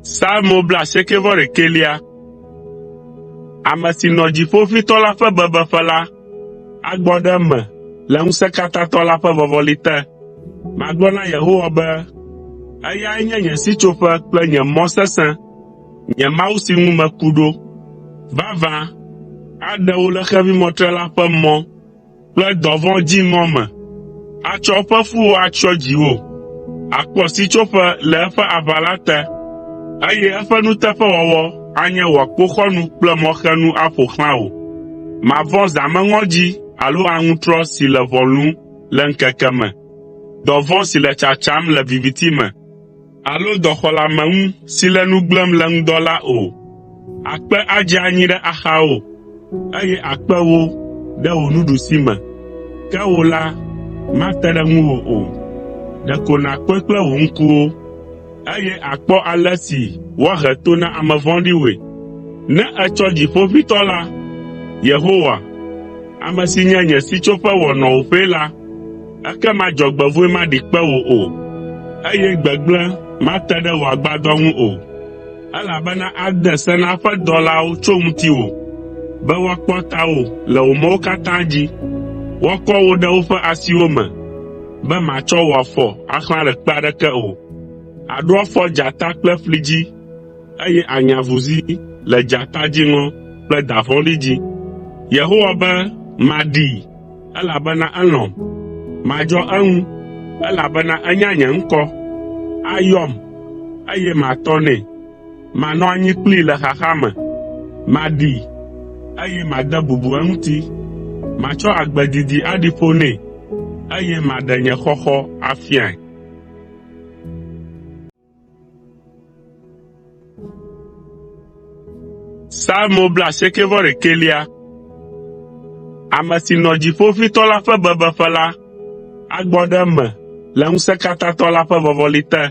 Psalmo blaasiekɛ-vɔ-ɖekɛlia. Ame si nɔ Dziƒoʋĩtɔ la ƒe bebeƒe la agbɔ ɖe eme le Ŋusẽkatãtɔ la ƒe vɔvɔli te. Magblɔ na Yehowa be, “Eyae nye nye sitsoƒe kple nye mɔ sesẽ, nye Mawu si ŋu meku ɖo. Vavã, aɖe wò le xevimɔtrela ƒe mɔ kple dɔvɔ̃ dziŋɔ me. Atsɔ eƒe fuwo atsyɔ dziwò, àkpɔ sitsoƒe le eƒe aʋala te, eye eƒe nuteƒewɔwɔ anye wò akpoxɔnu kple mɔxenu aƒo xlã wò. Màvɔ̃ zãmeŋɔdzi alo aŋutrɔ si le ʋɔ lũm le ŋkeke me, dɔvɔ̃ si le tsatsam le viviti me alo dɔxɔleameŋu si le nu gblẽm le ŋdɔ la o. Akpe adze anyi ɖe axawò, eye akpe wò ɖe wò nuɖusime, ke wò la, mate ɖe ŋuwò o. Ɖeko nàkpɔe kple wò ŋkuwo, eye àkpɔ ale si woahe to na ame vɔ̃ɖiwoe. Ne ètsɔ Dziƒoʋĩtɔ la, Yehowa, ame si nye nye sitsoƒe wɔ nɔwòƒee la, ekema dzɔgbevɔ̃e maɖi kpe wò o, eye gbegblẽ mate ɖe wò agbadɔ ŋu o. Elabena ade se na eƒe dɔlawo tso ŋutiwò, be woakpɔ tawò le wò mɔwo katã dzi. Woakɔ wò ɖe woƒe asiwo me, be màtsɔ wò afɔ axlã ɖe kpe aɖeke o. Àɖo afɔ dzata kple ƒli dzi, eye ànya avuzi le dzata dziŋɔ kple da vɔ̃ɖi dzi. Yehowa be, “Maɖee, elabena elɔ̃m. Madzɔ eŋu, elabena enya nye ŋkɔ. Ayɔm, eye matɔ nɛ. Manɔ anyi kplii le xaxa me. Maɖee, eye made bubu eŋuti. Matsɔ agbe didi aɖi ƒo nɛ, eye maɖe nye xɔxɔ afiae.” Psalmo blaasiekɛ-vɔ-ɖekɛlia. Ame si nɔ Dziƒoʋĩtɔ la ƒe bebeƒe la agbɔ ɖe eme le Ŋusẽkatãtɔ la ƒe vɔvɔli te.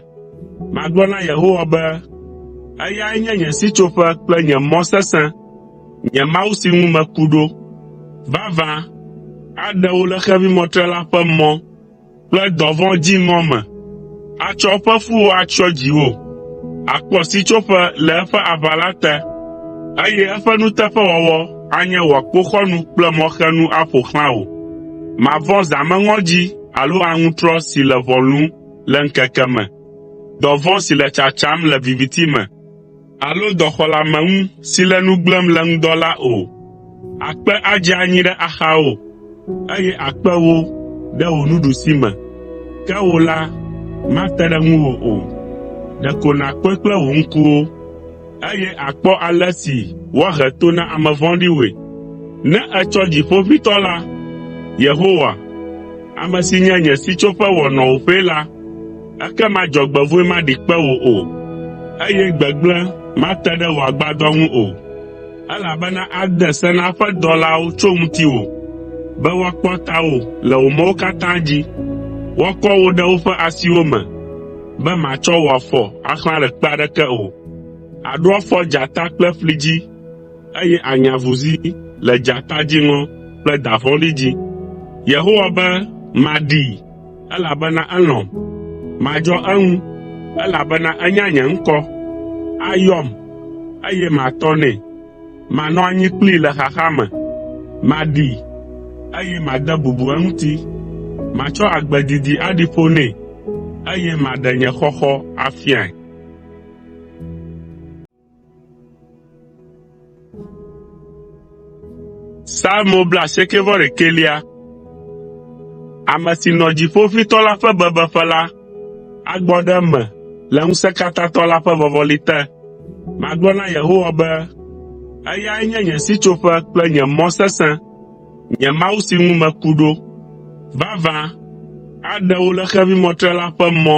Magblɔ na Yehowa be, “Eyae nye nye sitsoƒe kple nye mɔ sesẽ, nye Mawu si ŋu meku ɖo. Vavã, aɖe wò le xevimɔtrela ƒe mɔ kple dɔvɔ̃ dziŋɔ me. Atsɔ eƒe fuwo atsyɔ dziwò, àkpɔ sitsoƒe le eƒe aʋala te, eye eƒe nuteƒewɔwɔ anye wò akpoxɔnu kple mɔxenu aƒo xlã wò. Màvɔ̃ zãmeŋɔdzi alo aŋutrɔ si le ʋɔ lũm le ŋkeke me, dɔvɔ̃ si le tsatsam le viviti me alo dɔxɔleameŋu si le nu gblẽm le ŋdɔ la o. Akpe adze anyi ɖe axawò, eye akpe wò ɖe wò nuɖusime, ke wò la, mate ɖe ŋuwò o. Ɖeko nàkpɔe kple wò ŋkuwo, eye àkpɔ ale si woahe to na ame vɔ̃ɖiwoe. Ne ètsɔ Dziƒoʋĩtɔ la, Yehowa, ame si nye nye sitsoƒe wɔ nɔwòƒee la, ekema dzɔgbevɔ̃e maɖi kpe wò o, eye gbegblẽ mate ɖe wò agbadɔ ŋu o. Elabena ade se na eƒe dɔlawo tso ŋutiwò, be woakpɔ tawò le wò mɔwo katã dzi. Woakɔ wò ɖe woƒe asiwo me, be màtsɔ wò afɔ axlã ɖe kpe aɖeke o. Àɖo afɔ dzata kple ƒli dzi, eye ànya avuzi le dzata dziŋɔ kple da vɔ̃ɖi dzi. Yehowa be, “Maɖee, elabena elɔ̃m. Madzɔ eŋu, elabena enya nye ŋkɔ. Ayɔm, eye matɔ nɛ. Manɔ anyi kplii le xaxa me. Maɖee, eye made bubu eŋuti. Matsɔ agbe didi aɖi ƒo nɛ, eye maɖe nye xɔxɔ afiae.” Psalmo blaasiekɛ-vɔ-ɖekɛlia. Ame si nɔ Dziƒoʋĩtɔ la ƒe bebeƒe la agbɔ ɖe eme le Ŋusẽkatãtɔ la ƒe vɔvɔli te. Magblɔ na Yehowa be, “Eyae nye nye sitsoƒe kple nye mɔ sesẽ, nye Mawu si ŋu meku ɖo. Vavã, aɖe wò le xevimɔtrela ƒe mɔ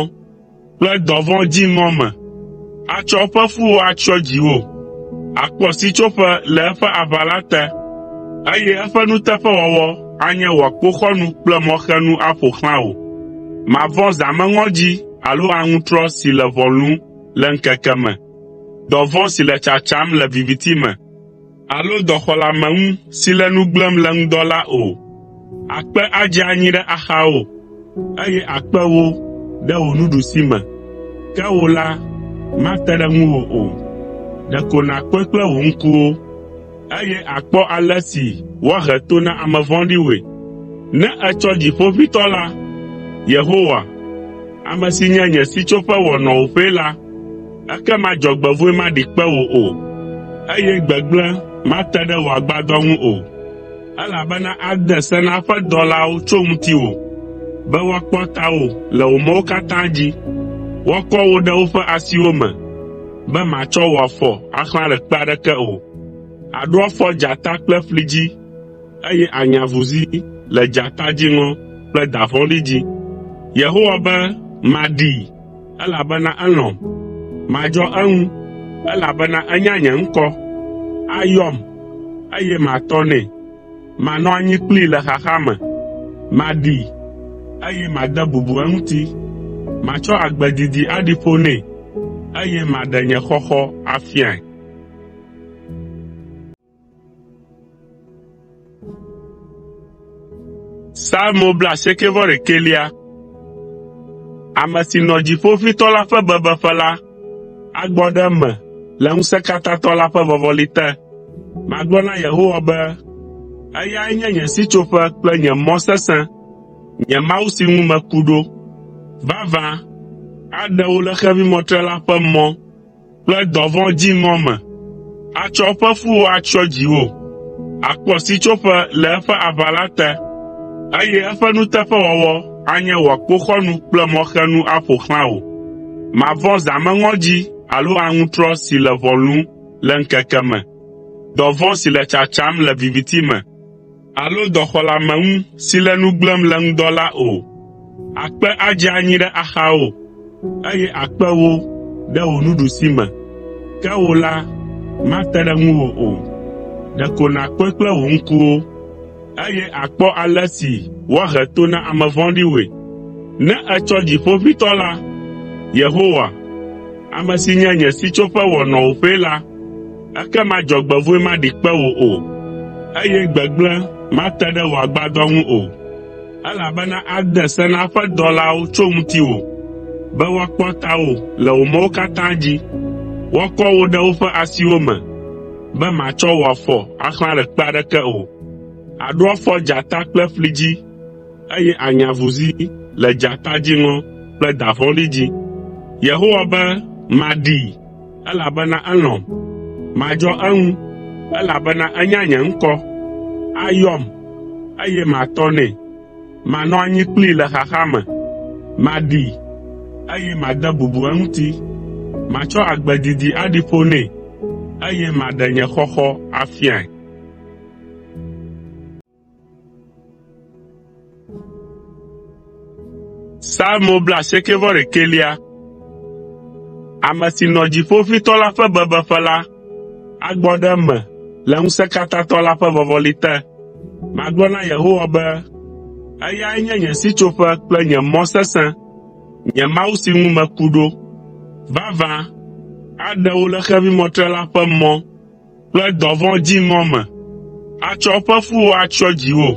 kple dɔvɔ̃ dziŋɔ me. Atsɔ eƒe fuwo atsyɔ dziwò, àkpɔ sitsoƒe le eƒe aʋala te, eye eƒe nuteƒewɔwɔ anye wò akpoxɔnu kple mɔxenu aƒo xlã wò. Màvɔ̃ zãmeŋɔdzi alo aŋutrɔ si le ʋɔ lũm le ŋkeke me, dɔvɔ̃ si le tsatsam le viviti me alo dɔxɔleameŋu si le nu gblẽm le ŋdɔ la o. Akpe adze anyi ɖe axawò, eye akpe wò ɖe wò nuɖusime, Ke wò la, mate ɖe ŋuwò o. Ɖeko nàkpɔe kple wò ŋkuwo, eye àkpɔ ale si woahe to na ame vɔ̃ɖiwoe. Ne ètsɔ Dziƒoʋĩtɔ la, Yehowa, ame si nye nye sitsoƒe wɔ nɔwòƒee la, ekema dzɔgbevɔ̃e maɖi kpe wò o, eye gbegblẽ mate ɖe wò agbadɔ ŋu o. Elabena ade se na eƒe dɔlawo tso ŋutiwò, be woakpɔ tawò le wò mɔwo katã dzi. Woakɔ wò ɖe woƒe asiwo me, be màtsɔ wò afɔ axlã ɖe kpe aɖeke o. Àɖo afɔ dzata kple ƒli dzi, eye ànya avuzi le dzata dziŋɔ kple da vɔ̃ɖi dzi. Yehowa be, “Maɖee, elabena elɔ̃m. Madzɔ eŋu, elabena enya nye ŋkɔ. Ayɔm, eye matɔ nɛ. Manɔ anyi kplii le xaxa me. Maɖee, eye made bubu eŋuti. Matsɔ agbe didi aɖi ƒo nɛ, eye maɖe nye xɔxɔ afiae.” Psalmo 91. Ame si nɔ Dziƒoʋĩtɔ la ƒe bebeƒe la agbɔ ɖe eme le Ŋusẽkatãtɔ la ƒe vɔvɔli te. Magblɔ na Yehowa be, “Eyae nye nye sitsoƒe kple nye mɔ sesẽ, nye Mawu si ŋu meku ɖo. Vavã, aɖe wò le xevimɔtrela ƒe mɔ kple dɔvɔ̃ dziŋɔ me. Atsɔ eƒe fuwo atsyɔ dziwò, àkpɔ sitsoƒe le eƒe aʋala te, eye eƒe nuteƒewɔwɔ anye wò akpoxɔnu kple mɔxenu aƒo xlã wò. Màvɔ̃ zãmeŋɔdzi alo aŋutrɔ si le ʋɔ lũm le ŋkeke me, dɔvɔ̃ si le tsatsam le viviti me alo dɔxɔleameŋu si le nu gblẽm le ŋdɔ la o. Akpe adze anyi ɖe axawò, eye akpe wò ɖe wò nuɖusime, ke wò la, mate ɖe ŋuwò o. Ɖeko nàkpɔe kple wò ŋkuwo, eye àkpɔ ale si woahe to na ame vɔ̃ɖiwoe. Ne ètsɔ Dziƒoʋĩtɔ la, Yehowa, ame si nye nye sitsoƒe wɔ nɔwòƒee la, ekema dzɔgbevɔ̃e maɖi kpe wò o, eye gbegblẽ mate ɖe wò agbadɔ ŋu o. Elabena ade se na eƒe dɔlawo tso ŋutiwò, be woakpɔ tawò le wò mɔwo katã dzi. Woakɔ wò ɖe woƒe asiwo me, be màtsɔ wò afɔ axlã ɖe kpe aɖeke o. Àɖo afɔ dzata kple ƒli dzi, eye ànya avuzi le dzata dziŋɔ kple da vɔ̃ɖi dzi. Yehowa be, “Maɖee, elabena elɔ̃m. Madzɔ eŋu, elabena enya nye ŋkɔ. Ayɔm, eye matɔ nɛ. Manɔ anyi kplii le xaxa me. Maɖee, eye made bubu eŋuti. Matsɔ agbe didi aɖi ƒo nɛ, eye maɖe nye xɔxɔ afiae.” Psalmo 91. Ame si nɔ Dziƒoʋĩtɔ la ƒe bebeƒe la agbɔ ɖe eme le Ŋusẽkatãtɔ la ƒe vɔvɔli te. Magblɔ na Yehowa be, “Eyae nye nye sitsoƒe kple nye mɔ sesẽ, nye Mawu si ŋu meku ɖo. Vavã, aɖe wò le xevimɔtrela ƒe mɔ kple dɔvɔ̃ dziŋɔ me. Atsɔ eƒe fuwo atsyɔ dziwò,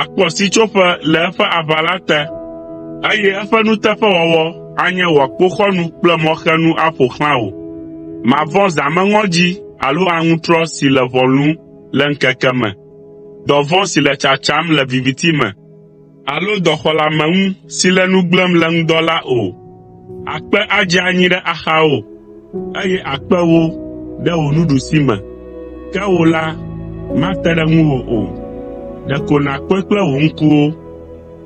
àkpɔ sitsoƒe le eƒe aʋala te, eye eƒe nuteƒewɔwɔ anye wò akpoxɔnu kple mɔxenu aƒo xlã wò. Màvɔ̃ zãmeŋɔdzi alo aŋutrɔ si le ʋɔ lũm le ŋkeke me, dɔvɔ̃ si le tsatsam le viviti me alo dɔxɔleameŋu si le nu gblẽm le ŋdɔ la o. Akpe adze anyi ɖe axawò, eye akpe wò ɖe wò nuɖusime, ke wò la, mate ɖe ŋuwò o. Ɖeko nàkpɔe kple wò ŋkuwo,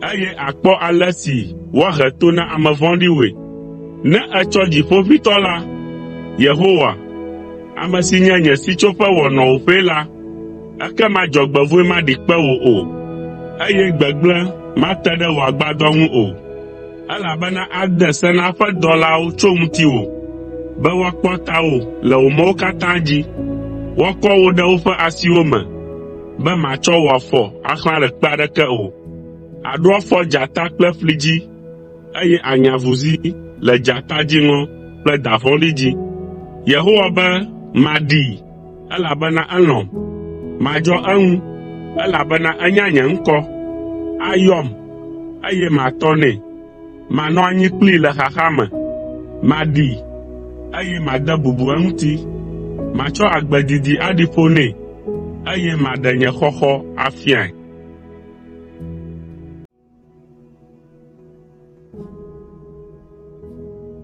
eye àkpɔ ale si woahe to na ame vɔ̃ɖiwoe. Ne ètsɔ Dziƒoʋĩtɔ la, Yehowa, ame si nye nye sitsoƒe wɔ nɔwòƒee la, ekema dzɔgbevɔ̃e maɖi kpe wò o, eye gbegblẽ mate ɖe wò agbadɔ ŋu o. Elabena ade se na eƒe dɔlawo tso ŋutiwò, be woakpɔ tawò le wò mɔwo katã dzi. Woakɔ wò ɖe woƒe asiwo me, be màtsɔ wò afɔ axlã ɖe kpe aɖeke o. Àɖo afɔ dzata kple ƒli dzi, eye ànya avuzi le dzata dziŋɔ kple da vɔ̃ɖi dzi. Yehowa be, “Maɖee, elabena elɔ̃m. Madzɔ eŋu, elabena enya nye ŋkɔ. Ayɔm, eye matɔ nɛ. Manɔ anyi kplii le xaxa me. Maɖee, eye made bubu eŋuti. Matsɔ agbe didi aɖi ƒo nɛ, eye maɖe nye xɔxɔ afiae.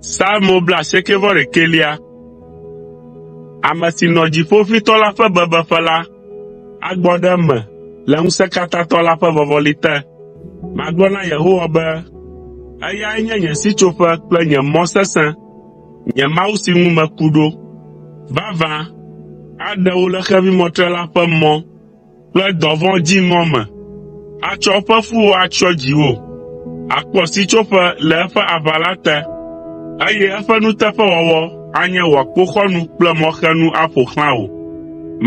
Psalmo 89. Ame si nɔ Dziƒoʋĩtɔ la ƒe bebeƒe la agbɔ ɖe eme le Ŋusẽkatãtɔ la ƒe vɔvɔli te. Magblɔ na Yehowa be, “Eyae nye nye sitsoƒe kple nye mɔ sesẽ, nye Mawu si ŋu meku ɖo. Vavã, aɖe wò le xevimɔtrela ƒe mɔ kple dɔvɔ̃ dziŋɔ me. Atsɔ eƒe fuwo atsyɔ dziwò, àkpɔ sitsoƒe le eƒe aʋala te, eye eƒe nuteƒewɔwɔ anye wò akpoxɔnu kple mɔxenu aƒo xlã wò.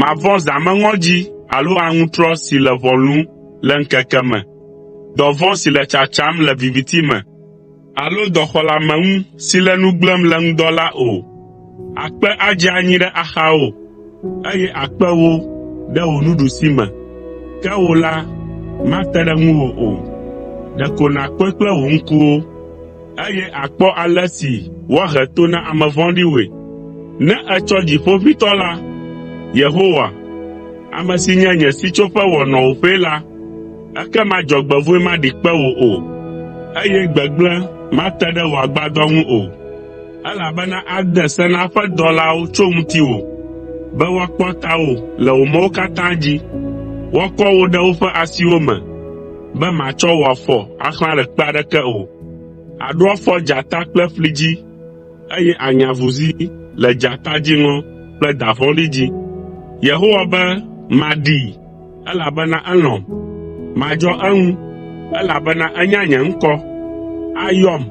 Màvɔ̃ zãmeŋɔdzi alo aŋutrɔ si le ʋɔ lũm le ŋkeke me, dɔvɔ̃ si le tsatsam le viviti me alo dɔxɔleameŋu si le nu gblẽm le ŋdɔ la o. Akpe adze anyi ɖe axawò, eye akpe wò ɖe wò nuɖusime, ke wò la, mate ɖe ŋuwò o. Ɖeko nàkpɔe kple wò ŋkuwo, eye àkpɔ ale si woahe to na ame vɔ̃ɖiwoe. Ne ètsɔ Dziƒoʋĩtɔ la, Yehowa, ame si nye nye sitsoƒe wɔ nɔwòƒee la, ekema dzɔgbevɔ̃e maɖi kpe wò o, eye gbegblẽ mate ɖe wò agbadɔ ŋu o. Elabena ade se na eƒe dɔlawo tso ŋutiwò, be woakpɔ tawò le wò mɔwo katã dzi. Woakɔ wò ɖe woƒe asiwo me, be màtsɔ wò afɔ axlã ɖe kpe aɖeke o. Àɖo afɔ dzata kple ƒli dzi, eye ànya avuzi le dzata dziŋɔ kple da vɔ̃ɖi dzi. Yehowa be, “Maɖee, elabena elɔ̃m. Madzɔ eŋu, elabena enya nye ŋkɔ. Ayɔm,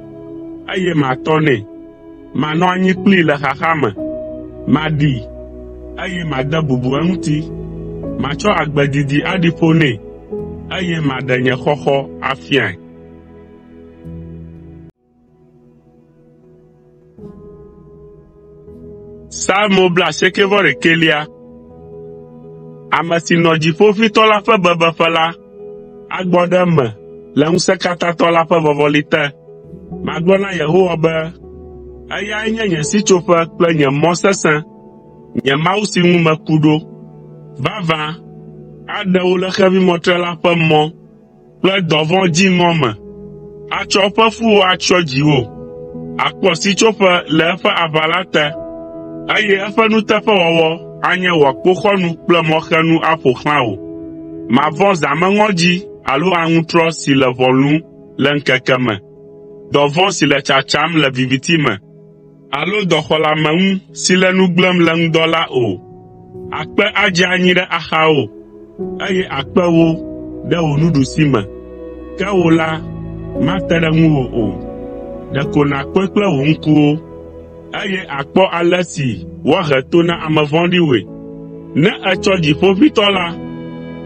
eye matɔ nɛ. Manɔ anyi kplii le xaxa me. Maɖee, eye made bubu eŋuti. Matsɔ agbe didi aɖi ƒo nɛ, eye maɖe nye xɔxɔ afiae.” Psalmo 89. Ame si nɔ Dziƒoʋĩtɔ la ƒe bebeƒe la agbɔ ɖe eme le Ŋusẽkatãtɔ la ƒe vɔvɔli te. Magblɔ na Yehowa be, “Eyae nye nye sitsoƒe kple nye mɔ sesẽ, nye Mawu si ŋu meku ɖo. Vavã, aɖe wò le xevimɔtrela ƒe mɔ kple dɔvɔ̃ dziŋɔ me. Atsɔ eƒe fuwo atsyɔ dziwò, àkpɔ sitsoƒe le eƒe aʋala te, eye eƒe nuteƒewɔwɔ anye wò akpoxɔnu kple mɔxenu aƒo xlã wò. Màvɔ̃ zãmeŋɔdzi alo aŋutrɔ si le ʋɔ lũm le ŋkeke me, dɔvɔ̃ si le tsatsam le viviti me alo dɔxɔleameŋu si le nu gblẽm le ŋdɔ la o. Akpe adze anyi ɖe axawò, eye akpe wò ɖe wò nuɖusime, ke wò la, mate ɖe ŋuwò o. Ɖeko nàkpɔe kple wò ŋkuwo, eye àkpɔ ale si woahe to na ame vɔ̃ɖiwoe. Ne ètsɔ Dziƒoʋĩtɔ la,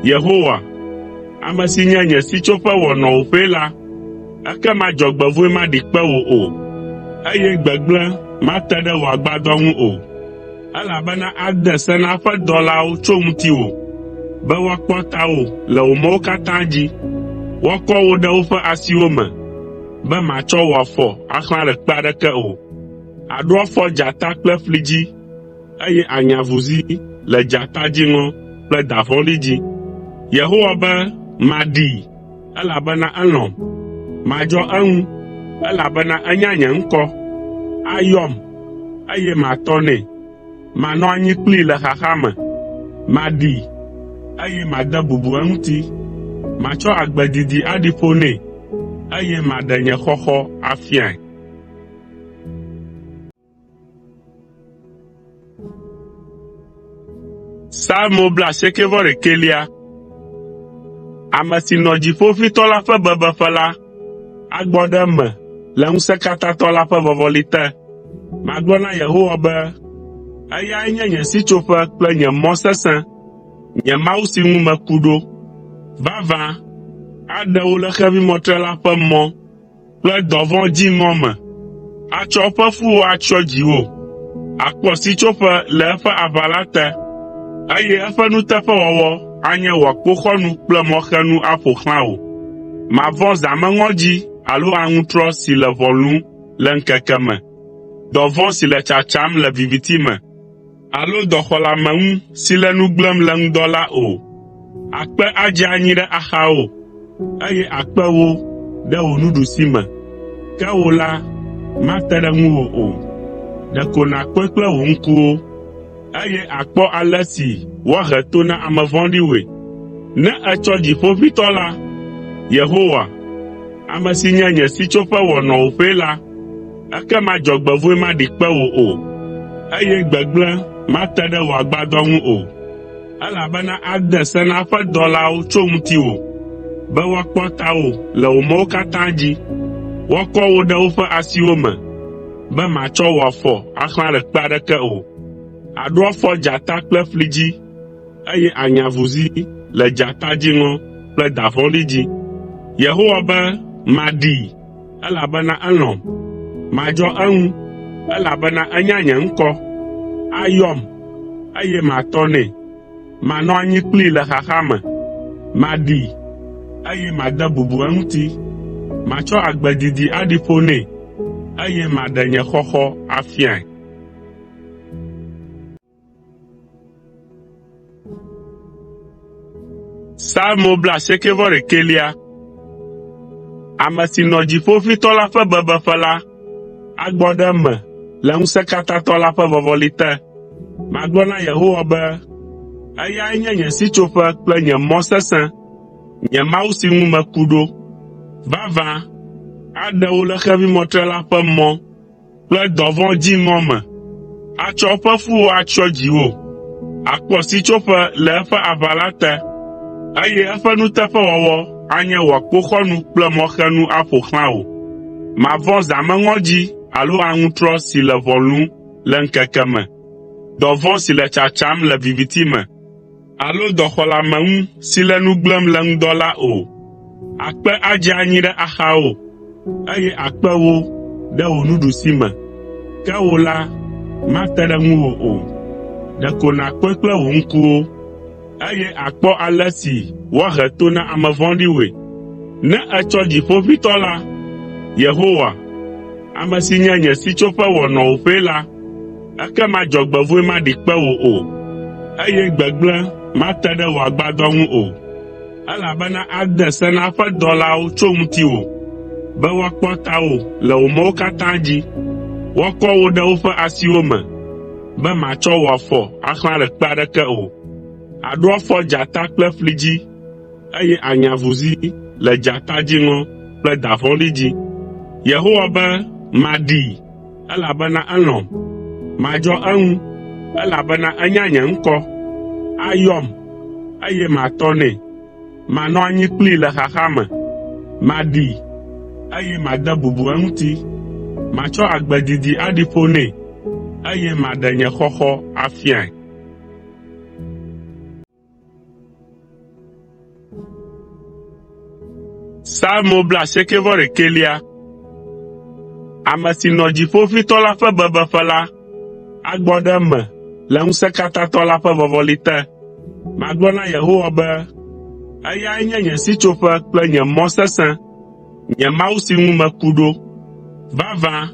Yehowa, ame si nye nye sitsoƒe wɔ nɔwòƒee la, ekema dzɔgbevɔ̃e maɖi kpe wò o, eye gbegblẽ mate ɖe wò agbadɔ ŋu o. Elabena ade se na eƒe dɔlawo tso ŋutiwò, be woakpɔ tawò le wò mɔwo katã dzi. Woakɔ wò ɖe woƒe asiwo me, be màtsɔ wò afɔ axlã ɖe kpe aɖeke o. Àɖo afɔ dzata kple ƒli dzi, eye ànya avuzi le dzata dziŋɔ kple da vɔ̃ɖi dzi. Yehowa be, “Maɖee, elabena elɔ̃m. Madzɔ eŋu, elabena enya nye ŋkɔ. Ayɔm, eye matɔ nɛ. Manɔ anyi kplii le xaxa me. Maɖee, eye made bubu eŋuti. Matsɔ agbe didi aɖi ƒo nɛ, eye maɖe nye xɔxɔ afiae.” Psalmo 89. Ame si nɔ Dziƒoʋĩtɔ la ƒe bebeƒe la agbɔ ɖe eme le Ŋusẽkatãtɔ la ƒe vɔvɔli te. Magblɔ na Yehowa be, “Eyae nye nye sitsoƒe kple nye mɔ sesẽ, nye Mawu si ŋu meku ɖo. Vavã, aɖe wò le xevimɔtrela ƒe mɔ kple dɔvɔ̃ dziŋɔ me. Atsɔ eƒe fuwo atsyɔ dziwò, àkpɔ sitsoƒe le eƒe aʋala te, eye eƒe nuteƒewɔwɔ anye wò akpoxɔnu kple mɔxenu aƒo xlã wò. Màvɔ̃ zãmeŋɔdzi alo aŋutrɔ si le ʋɔ lũm le ŋkeke me, dɔvɔ̃ si le tsatsam le viviti me alo dɔxɔleameŋu si le nu gblẽm le ŋdɔ la o. Akpe adze anyi ɖe axawò, eye akpe wò ɖe wò nuɖusime, ke wò la, mate ɖe ŋuwò o. Ɖeko nàkpɔe kple wò ŋkuwo, eye àkpɔ ale si woahe to na ame vɔ̃ɖiwoe. Ne ètsɔ Dziƒoʋĩtɔ la, Yehowa, ame si nye nye sitsoƒe wɔ nɔwòƒee la, ekema dzɔgbevɔ̃e maɖi kpe wò o, eye gbegblẽ mate ɖe wò agbadɔ ŋu o. Elabena ade se na eƒe dɔlawo tso ŋutiwò, be woakpɔ tawò le wò mɔwo katã dzi. Woakɔ wò ɖe woƒe asiwo me, be màtsɔ wò afɔ axlã ɖe kpe aɖeke o. Àɖo afɔ dzata kple ƒli dzi, eye ànya avuzi le dzata dziŋɔ kple da vɔ̃ɖi dzi. Yehowa be, “Maɖee, elabena elɔ̃m. Madzɔ eŋu, elabena enya nye ŋkɔ. Ayɔm, eye matɔ nɛ. Manɔ anyi kplii le xaxa me. Maɖee, eye made bubu eŋuti. Matsɔ agbe didi aɖi ƒo nɛ, eye maɖe nye xɔxɔ afiae.” Psalmo 89. Ame si nɔ Dziƒoʋĩtɔ la ƒe bebeƒe la agbɔ ɖe eme le Ŋusẽkatãtɔ la ƒe vɔvɔli te. Magblɔ na Yehowa be, “Eyae nye nye sitsoƒe kple nye mɔ sesẽ, nye Mawu si ŋu meku ɖo. Vavã, aɖe wò le xevimɔtrela ƒe mɔ kple dɔvɔ̃ dziŋɔ me. Atsɔ eƒe fuwo atsyɔ dziwò, àkpɔ sitsoƒe le eƒe aʋala te, eye eƒe nuteƒewɔwɔ anye wò akpoxɔnu kple mɔxenu aƒo xlã wò. Màvɔ̃ zãmeŋɔdzi alo aŋutrɔ si le ʋɔ lũm le ŋkeke me, dɔvɔ̃ si le tsatsam le viviti me alo dɔxɔleameŋu si le nu gblẽm le ŋdɔ la o. Akpe adze anyi ɖe axawò, eye akpe wò ɖe wò nuɖusime, ke wò la, mate ɖe ŋuwò o. Ɖeko nàkpɔe kple wò ŋkuwo, eye àkpɔ ale si woahe to na ame vɔ̃ɖiwoe. Ne ètsɔ Dziƒoʋĩtɔ la, Yehowa, ame si nye nye sitsoƒe wɔ nɔwòƒee la, ekema dzɔgbevɔ̃e maɖi kpe wò o, eye gbegblẽ mate ɖe wò agbadɔ ŋu o. Elabena ade se na eƒe dɔlawo tso ŋutiwò, be woakpɔ tawò le wò mɔwo katã dzi. Woakɔ wò ɖe woƒe asiwo me, be màtsɔ wò afɔ axlã ɖe kpe aɖeke o. Àɖo afɔ dzata kple ƒli dzi, eye ànya avuzi le dzata dziŋɔ kple da vɔ̃ɖi dzi. Yehowa be, “Maɖee, elabena elɔ̃m. Madzɔ eŋu, elabena enya nye ŋkɔ. Ayɔm, eye matɔ nɛ. Manɔ anyi kplii le xaxa me. Maɖee, eye made bubu eŋuti. Matsɔ agbe didi aɖi ƒo nɛ, eye maɖe nye xɔxɔ afiae.” Psalmo 91. Ame si nɔ Dziƒoʋĩtɔ la ƒe bebeƒe la agbɔ ɖe eme le Ŋusẽkatãtɔ la ƒe vɔvɔli te. Magblɔ na Yehowa be, “Eyae nye nye sitsoƒe kple nye mɔ sesẽ, nye Mawu si ŋu meku ɖo. Vavã,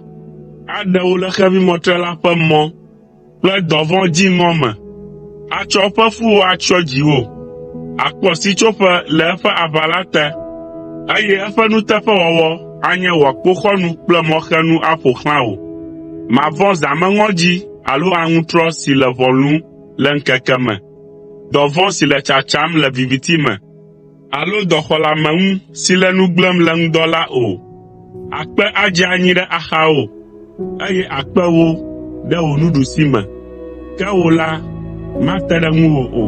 aɖe wò le xevimɔtrela ƒe mɔ kple dɔvɔ̃ dziŋɔ me. Atsɔ eƒe fuwo atsyɔ dziwò, àkpɔ sitsoƒe le eƒe aʋala te, eye eƒe nuteƒewɔwɔ anye wò akpoxɔnu kple mɔxenu aƒo xlã wò. Màvɔ̃ zãmeŋɔdzi alo aŋutrɔ si le ʋɔ lũm le ŋkeke me, dɔvɔ̃ si le tsatsam le viviti me alo dɔxɔleameŋu si le nu gblẽm le ŋdɔ la o. Akpe adze anyi ɖe axawò, eye akpe wò ɖe wò nuɖusime, ke wò la, mate ɖe ŋuwò o.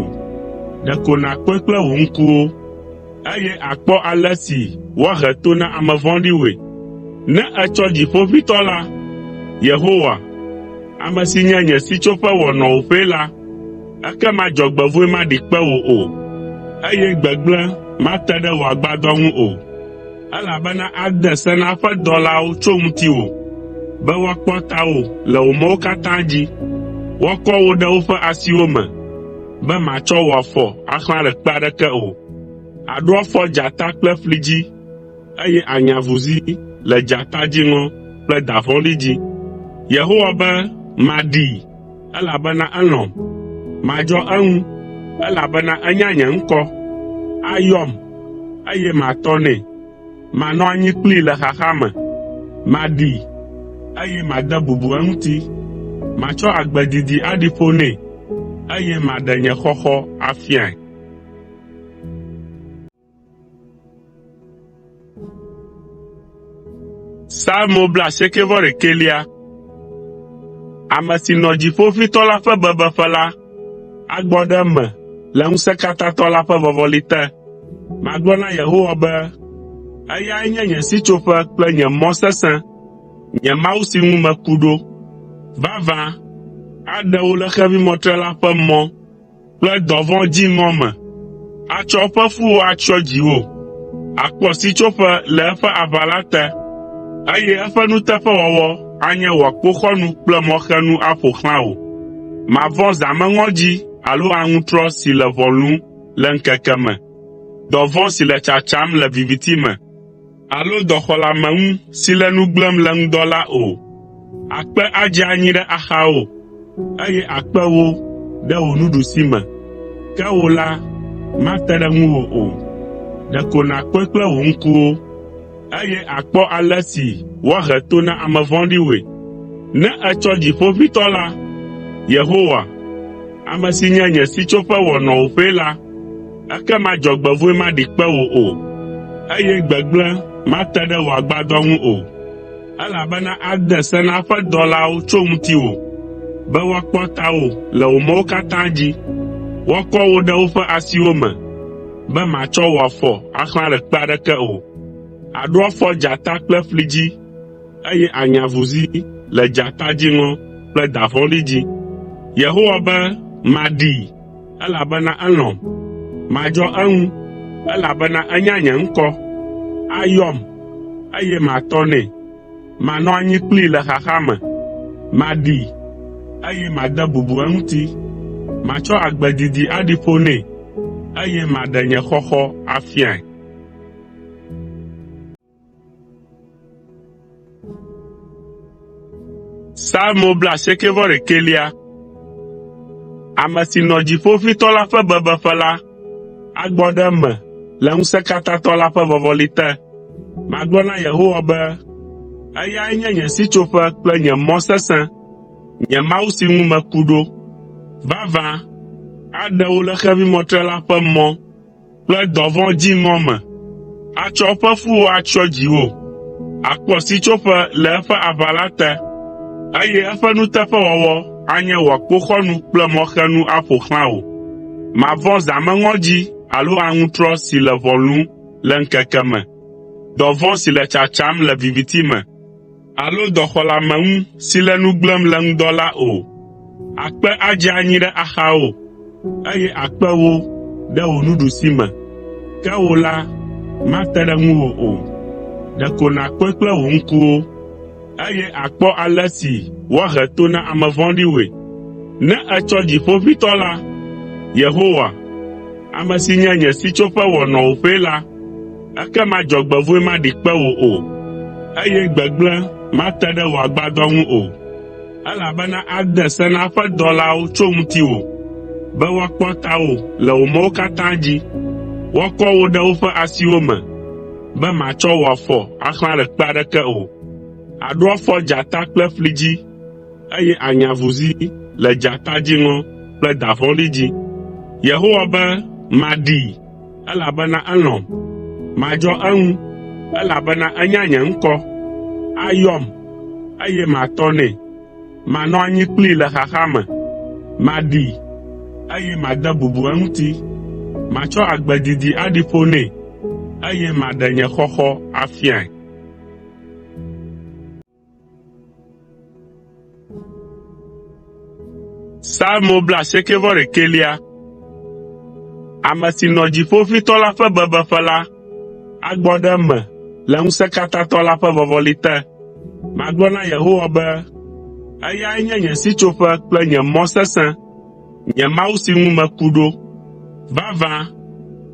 Ɖeko nàkpɔe kple wò ŋkuwo, eye àkpɔ ale si woahe to na ame vɔ̃ɖiwoe. Ne ètsɔ Dziƒoʋĩtɔ la, Yehowa, ame si nye nye sitsoƒe wɔ nɔwòƒee la, ekema dzɔgbevɔ̃e maɖi kpe wò o, eye gbegblẽ mate ɖe wò agbadɔ ŋu o. Elabena ade se na eƒe dɔlawo tso ŋutiwò, be woakpɔ tawò le wò mɔwo katã dzi. Woakɔ wò ɖe woƒe asiwo me, be màtsɔ wò afɔ axlã ɖe kpe aɖeke o. Àɖo afɔ dzata kple ƒli dzi, eye ànya avuzi le dzata dziŋɔ kple da vɔ̃ɖi dzi. Yehowa be, “Maɖee, elabena elɔ̃m. Madzɔ eŋu, elabena enya nye ŋkɔ. Ayɔm, eye matɔ nɛ. Manɔ anyi kplii le xaxa me. Maɖee, eye made bubu eŋuti. Matsɔ agbe didi aɖi ƒo nɛ, eye maɖe nye xɔxɔ afiae.” Psalmo 91. Ame si nɔ Dziƒoʋĩtɔ la ƒe bebeƒe la agbɔ ɖe eme le Ŋusẽkatãtɔ la ƒe vɔvɔli te. Magblɔ na Yehowa be, “Eyae nye nye sitsoƒe kple nye mɔ sesẽ, nye Mawu si ŋu meku ɖo. Vavã, aɖe wò le xevimɔtrela ƒe mɔ kple dɔvɔ̃ dziŋɔ me. Atsɔ eƒe fuwo atsyɔ dziwò, àkpɔ sitsoƒe le eƒe aʋala te, eye eƒe nuteƒewɔwɔ anye wò akpoxɔnu kple mɔxenu aƒo xlã wò. Màvɔ̃ zãmeŋɔdzi alo aŋutrɔ si le ʋɔ lũm le ŋkeke me, dɔvɔ̃ si le tsatsam le viviti me alo dɔxɔleameŋu si le nu gblẽm le ŋdɔ la o. Akpe adze anyi ɖe axawò, eye akpe wò ɖe wò nuɖusime, ke wò la, mate ɖe ŋuwò o. Ɖeko nàkpɔe kple wò ŋkuwo, eye àkpɔ ale si woahe to na ame vɔ̃ɖiwoe. Ne ètsɔ Dziƒoʋĩtɔ la, Yehowa, ame si nye nye sitsoƒe wɔ nɔwòƒee la, ekema dzɔgbevɔ̃e maɖi kpe wò o, eye gbegblẽ mate ɖe wò agbadɔ ŋu o. Elabena ade se na eƒe dɔlawo tso ŋutiwò, be woakpɔ tawò le wò mɔwo katã dzi. Woakɔ wò ɖe woƒe asiwo me, be màtsɔ wò afɔ axlã ɖe kpe aɖeke o. Àɖo afɔ dzata kple ƒli dzi, eye ànya avuzi le dzata dziŋɔ kple da vɔ̃ɖi dzi. Yehowa be, “Maɖee, elabena elɔ̃m. Madzɔ eŋu, elabena enya nye ŋkɔ. Ayɔm, eye matɔ nɛ. Manɔ anyi kplii le xaxa me. Maɖee, eye made bubu eŋuti. Matsɔ agbe didi aɖi ƒo nɛ, eye maɖe nye xɔxɔ afiae.” Psalmo 91. Ame si nɔ Dziƒoʋĩtɔ la ƒe bebeƒe la agbɔ ɖe eme le Ŋusẽkatãtɔ la ƒe vɔvɔli te. Magblɔ na Yehowa be, “Eyae nye nye sitsoƒe kple nye mɔ sesẽ, nye Mawu si ŋu meku ɖo. Vavã, aɖe wò le xevimɔtrela ƒe mɔ kple dɔvɔ̃ dziŋɔ me. Atsɔ eƒe fuwo atsyɔ dziwò, àkpɔ sitsoƒe le eƒe aʋala te, eye eƒe nuteƒewɔwɔ anye wò akpoxɔnu kple mɔxenu aƒo xlã wò. Màvɔ̃ zãmeŋɔdzi alo aŋutrɔ si le ʋɔ lũm le ŋkeke me, dɔvɔ̃ si le tsatsam le viviti me alo dɔxɔleameŋu si le nu gblẽm le ŋdɔ la o. Akpe adze anyi ɖe axawò, eye akpe wò ɖe wò nuɖusime, ke wò la, mate ɖe ŋuwò o. Ɖeko nàkpɔe kple wò ŋkuwo, eye àkpɔ ale si woahe to na ame vɔ̃ɖiwoe. Ne ètsɔ Dziƒoʋĩtɔ la, Yehowa, ame si nye nye sitsoƒe wɔ nɔwòƒee la, ekema dzɔgbevɔ̃e maɖi kpe wò o, eye gbegblẽ mate ɖe wò agbadɔ ŋu o. Elabena ade se na eƒe dɔlawo tso ŋutiwò, be woakpɔ tawò le wò mɔwo katã dzi. Woakɔ wò ɖe woƒe asiwo me, be màtsɔ wò afɔ axlã ɖe kpe aɖeke o. Àɖo afɔ dzata kple ƒli dzi, eye ànya avuzi le dzata dziŋɔ kple da vɔ̃ɖi dzi. Yehowa be, “Maɖee, elabena elɔ̃m. Madzɔ eŋu, elabena enya nye ŋkɔ. Ayɔm, eye matɔ nɛ. Manɔ anyi kplii le xaxa me. Maɖee, eye made bubu eŋuti. Matsɔ agbe didi aɖi ƒo nɛ, eye maɖe nye xɔxɔ afiae.” Psalmo 91. Ame si nɔ Dziƒoʋĩtɔ la ƒe bebeƒe la agbɔ ɖe eme le Ŋusẽkatãtɔ la ƒe vɔvɔli te. Magblɔ na Yehowa be, “Eyae nye nye sitsoƒe kple nye mɔ sesẽ, nye Mawu si ŋu meku ɖo. Vavã,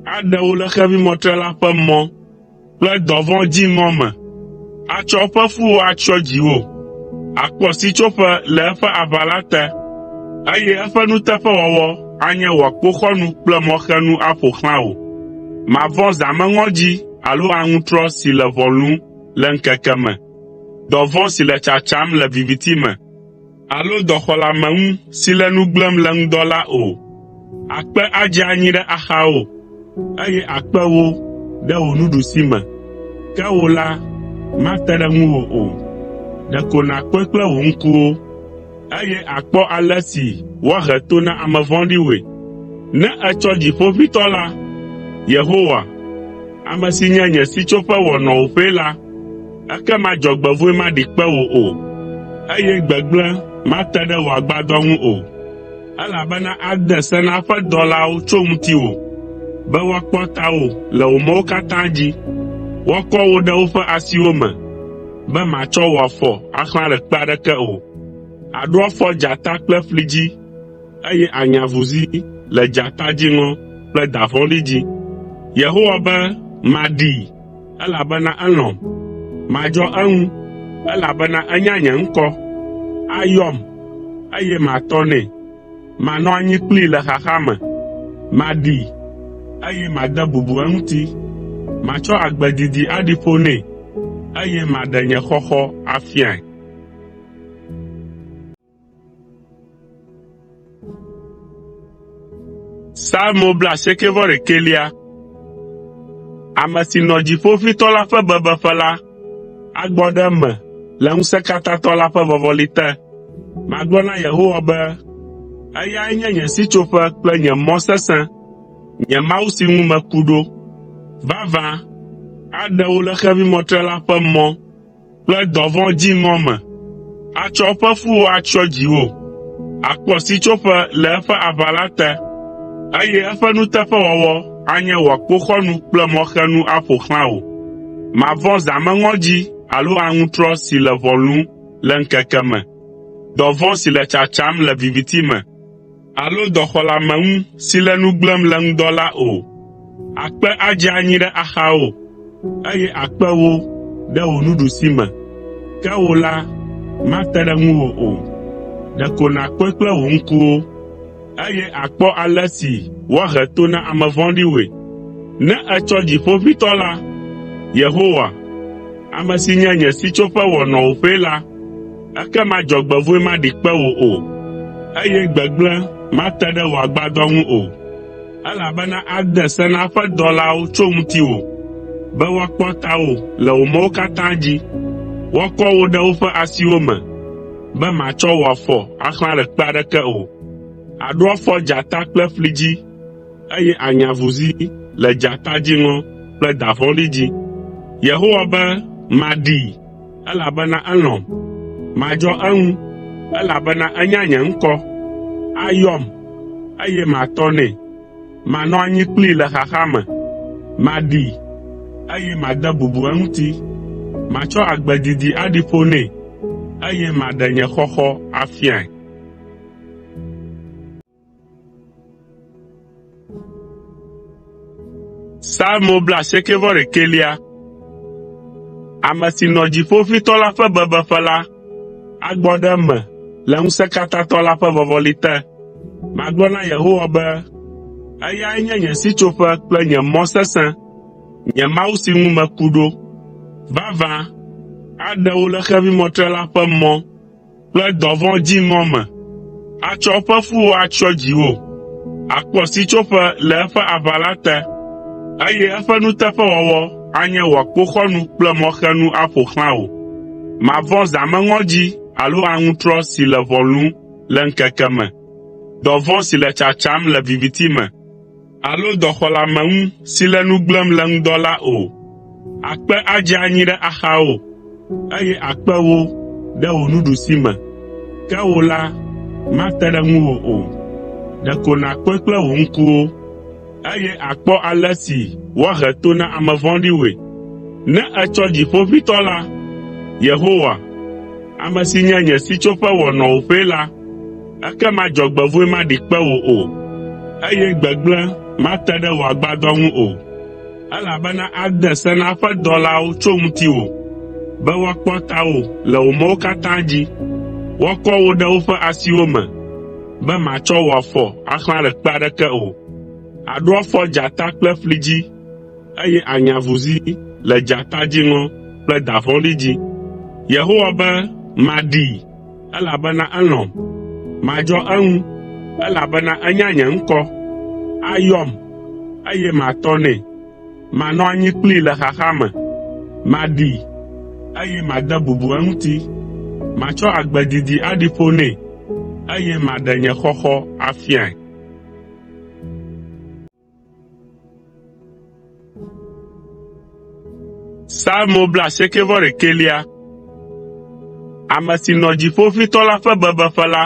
aɖe wò le xevimɔtrela ƒe mɔ kple dɔvɔ̃ dziŋɔ me. Atsɔ eƒe fuwo atsyɔ dziwò. Àkpɔ sitsoƒe le eƒe aʋala te, eye eƒe nuteƒewɔwɔ anye wò akpoxɔnu kple mɔxenu aƒo xlã wò. Màvɔ̃ zãmeŋɔdzi alo aŋutrɔ si le ʋɔ lũm le ŋkeke me, dɔvɔ̃ si le tsatsam le viviti me alo dɔxɔleameŋu si le nu gblẽm le ŋdɔ la o. Akpe adze anyi ɖe axawò, eye akpe wò ɖe wò nuɖusime, ke wò la, mate ɖe ŋuwò o. Ɖeko nàkpɔe kple wò ŋkuwo, eye àkpɔ ale si woahe to na ame vɔ̃ɖiwoe. Ne ètsɔ Dziƒoʋĩtɔ la, Yehowa, ame si nye nye sitsoƒe wɔ nɔwòƒee la, ekema dzɔgbevɔ̃e maɖi kpe wò o, eye gbegblẽ mate ɖe wò agbadɔ ŋu o. Elabena ade se na eƒe dɔlawo tso ŋutiwò, be woakpɔ tawò le wò mɔwo katã dzi. Woakɔ wò ɖe woƒe asiwo me, be màtsɔ wò afɔ axlã ɖe kpe aɖeke o. Àɖo afɔ dzata kple ƒli dzi, eye ànya avuzi le dzata dziŋɔ kple da vɔ̃ɖi dzi. Yehowa be, “Maɖee, elabena elɔ̃m. Madzɔ eŋu, elabena enya nye ŋkɔ. Ayɔm, eye matɔ nɛ. Manɔ anyi kplii le xaxa me. Maɖee, eye made bubu eŋuti. Matsɔ agbe didi aɖi ƒo nɛ, eye maɖe nye xɔxɔ afiae.” Psalmo blaasiekɛ-vɔ-ɖekɛlia. Ame si nɔ Dziƒoʋĩtɔ la ƒe bebeƒe la agbɔ ɖe eme le Ŋusẽkatãtɔ la ƒe vɔvɔli te. Magblɔ na Yehowa be, “Eyae nye nye sitsoƒe kple nye mɔ sesẽ, nye Mawu si ŋu meku ɖo. Vavã, aɖe wò le xevimɔtrela ƒe mɔ kple dɔvɔ̃ dziŋɔ me. Atsɔ eƒe fuwo atsyɔ dziwò, àkpɔ sitsoƒe le eƒe aʋala te, eye eƒe nuteƒewɔwɔ anye wò akpoxɔnu kple mɔxenu aƒo xlã wò. Màvɔ̃ zãmeŋɔdzi alo aŋutrɔ si le ʋɔ lũm le ŋkeke me, dɔvɔ̃ si le tsatsam le viviti me alo dɔxɔleameŋu si le nu gblẽm le ŋdɔ la o. Akpe adze anyi ɖe axawò, eye akpe wò ɖe wò nuɖusime, ke wò la, mate ɖe ŋuwò o. Ɖeko nàkpɔe kple wò ŋkuwo, eye àkpɔ ale si woahe to na ame vɔ̃ɖiwoe. Ne ètsɔ Dziƒoʋĩtɔ la, Yehowa, ame si nye nye sitsoƒe wɔ nɔwòƒee la, ekema dzɔgbevɔ̃e maɖi kpe wò o, eye gbegblẽ mate ɖe wò agbadɔ ŋu o. Elabena ade se na eƒe dɔlawo tso ŋutiwò, be woakpɔ tawò le wò mɔwo katã dzi. Woakɔ wò ɖe woƒe asiwo me, be màtsɔ wò afɔ axlã ɖe kpe aɖeke o. Àɖo afɔ dzata kple ƒli dzi, eye ànya avuzi le dzata dziŋɔ kple da vɔ̃ɖi dzi. Yehowa be, “Maɖee, elabena elɔ̃m. Madzɔ eŋu, elabena enya nye ŋkɔ. Ayɔm, eye matɔ nɛ. Manɔ anyi kplii le xaxa me. Maɖee, eye made bubu eŋuti. Matsɔ agbe didi aɖi ƒo nɛ, eye maɖe nye xɔxɔ afiae.” Psalmo blaasiekɛ-vɔ-ɖekɛlia. Ame si nɔ Dziƒoʋĩtɔ la ƒe bebeƒe la agbɔ ɖe eme le Ŋusẽkatãtɔ la ƒe vɔvɔli te. Magblɔ na Yehowa be, “Eyae nye nye sitsoƒe kple nye mɔ sesẽ, nye Mawu si ŋu meku ɖo. Vavã, aɖe wò le xevimɔtrela ƒe mɔ kple dɔvɔ̃ dziŋɔ me. Atsɔ eƒe fuwo atsyɔ dziwò, àkpɔ sitsoƒe le eƒe aʋala te, eye eƒe nuteƒewɔwɔ anye wò akpoxɔnu kple mɔxenu aƒo xlã wò. Màvɔ̃ zãmeŋɔdzi alo aŋutrɔ si le ʋɔ lũm le ŋkeke me, dɔvɔ̃ si le tsatsam le viviti me alo dɔxɔleameŋu si le nu gblẽm le ŋdɔ la o. Akpe adze anyi ɖe axawò, eye akpe wò ɖe wò nuɖusime, ke wò la, mate ɖe ŋuwò o. Ɖeko nàkpɔe kple wò ŋkuwo, eye àkpɔ ale si woahe to na ame vɔ̃ɖiwoe. Ne ètsɔ Dziƒoʋĩtɔ la, Yehowa, ame si nye nye sitsoƒe wɔ nɔwòƒee la, ekema dzɔgbevɔ̃e maɖi kpe wò o, eye gbegblẽ mate ɖe wò agbadɔ ŋu o. Elabena ade se na eƒe dɔlawo tso ŋutiwò, be woakpɔ tawò le wò mɔwo katã dzi. Woakɔ wò ɖe woƒe asiwo me, be màtsɔ wò afɔ axlã ɖe kpe aɖeke o. Àɖo afɔ dzata kple ƒli dzi, eye ànya avuzi le dzata dziŋɔ kple da vɔ̃ɖi dzi. Yehowa be, “Maɖee, elabena elɔ̃m. Madzɔ eŋu, elabena enya nye ŋkɔ. Ayɔm, eye matɔ nɛ. Manɔ anyi kplii le xaxa me. Maɖee, eye made bubu eŋuti. Matsɔ agbe didi aɖi ƒo nɛ, eye maɖe nye xɔxɔ afiae.” Psalmo 91. Ame si nɔ Dziƒoʋĩtɔ la ƒe bebeƒe la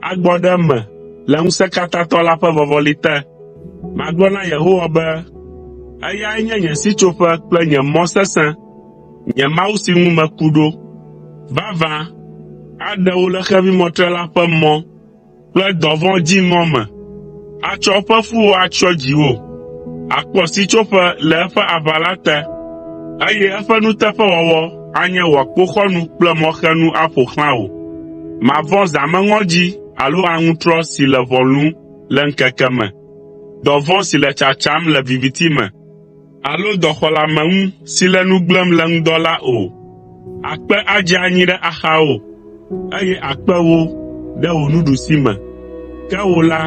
agbɔ ɖe eme le Ŋusẽkatãtɔ la ƒe vɔvɔli te. Magblɔ na Yehowa be, “Eyae nye nye sitsoƒe kple nye mɔ sesẽ, nye Mawu si ŋu meku ɖo. Vavã, aɖe wò le xevimɔtrela ƒe mɔ kple dɔvɔ̃ dziŋɔ me. Atsɔ eƒe fuwo atsyɔ dziwò, àkpɔ sitsoƒe le eƒe aʋala te, eye eƒe nuteƒewɔwɔ anye wò akpoxɔnu kple mɔxenu aƒo xlã wò. Màvɔ̃ zãmeŋɔdzi alo aŋutrɔ si le ʋɔ lũm le ŋkeke me, dɔvɔ̃ si le tsatsam le viviti me alo dɔxɔleameŋu si le nu gblẽm le ŋdɔ la o. Akpe adze anyi ɖe axawò, eye akpe wò ɖe wò nuɖusime, ke wò la,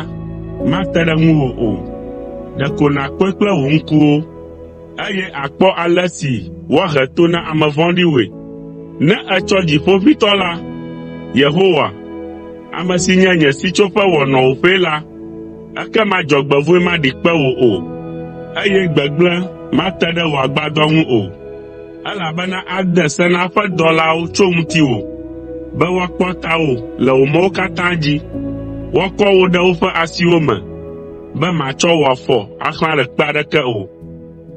mate ɖe ŋuwò o. Ɖeko nàkpɔe kple wò ŋkuwo, eye àkpɔ ale si woahe to na ame vɔ̃ɖiwoe. Ne ètsɔ Dziƒoʋĩtɔ la, Yehowa, ame si nye nye sitsoƒe wɔ nɔwòƒee la, ekema dzɔgbevɔ̃e maɖi kpe wò o, eye gbegblẽ mate ɖe wò agbadɔ ŋu o. Elabena ade se na eƒe dɔlawo tso ŋutiwò, be woakpɔ tawò le wò mɔwo katã dzi. Woakɔ wò ɖe woƒe asiwo me, be màtsɔ wò afɔ axlã ɖe kpe aɖeke o.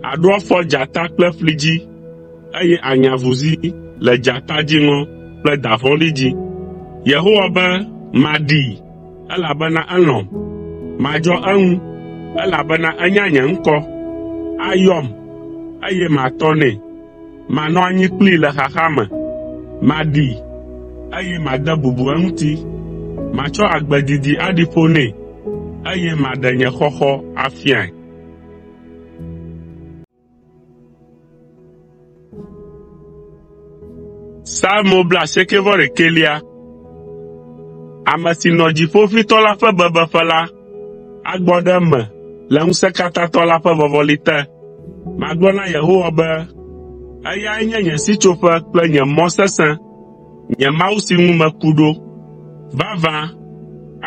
Àɖo afɔ dzata kple ƒli dzi, eye ànya avuzi le dzata dziŋɔ kple da vɔ̃ɖi dzi. Yehowa be, “Maɖee, elabena elɔ̃m. Madzɔ eŋu, elabena enya nye ŋkɔ. Ayɔm, eye matɔ nɛ. Manɔ anyi kplii le xaxa me. Maɖee, eye made bubu eŋuti. Matsɔ agbe didi aɖi ƒo nɛ, eye maɖe nye xɔxɔ afiae.” Psalmo 91. Ame si nɔ Dziƒoʋĩtɔ la ƒe bebeƒe la agbɔ ɖe eme le Ŋusẽkatãtɔ la ƒe vɔvɔli te. Magblɔ na Yehowa be, “Eyae nye nye sitsoƒe kple nye mɔ sesẽ, nye Mawu si ŋu meku ɖo. Vavã,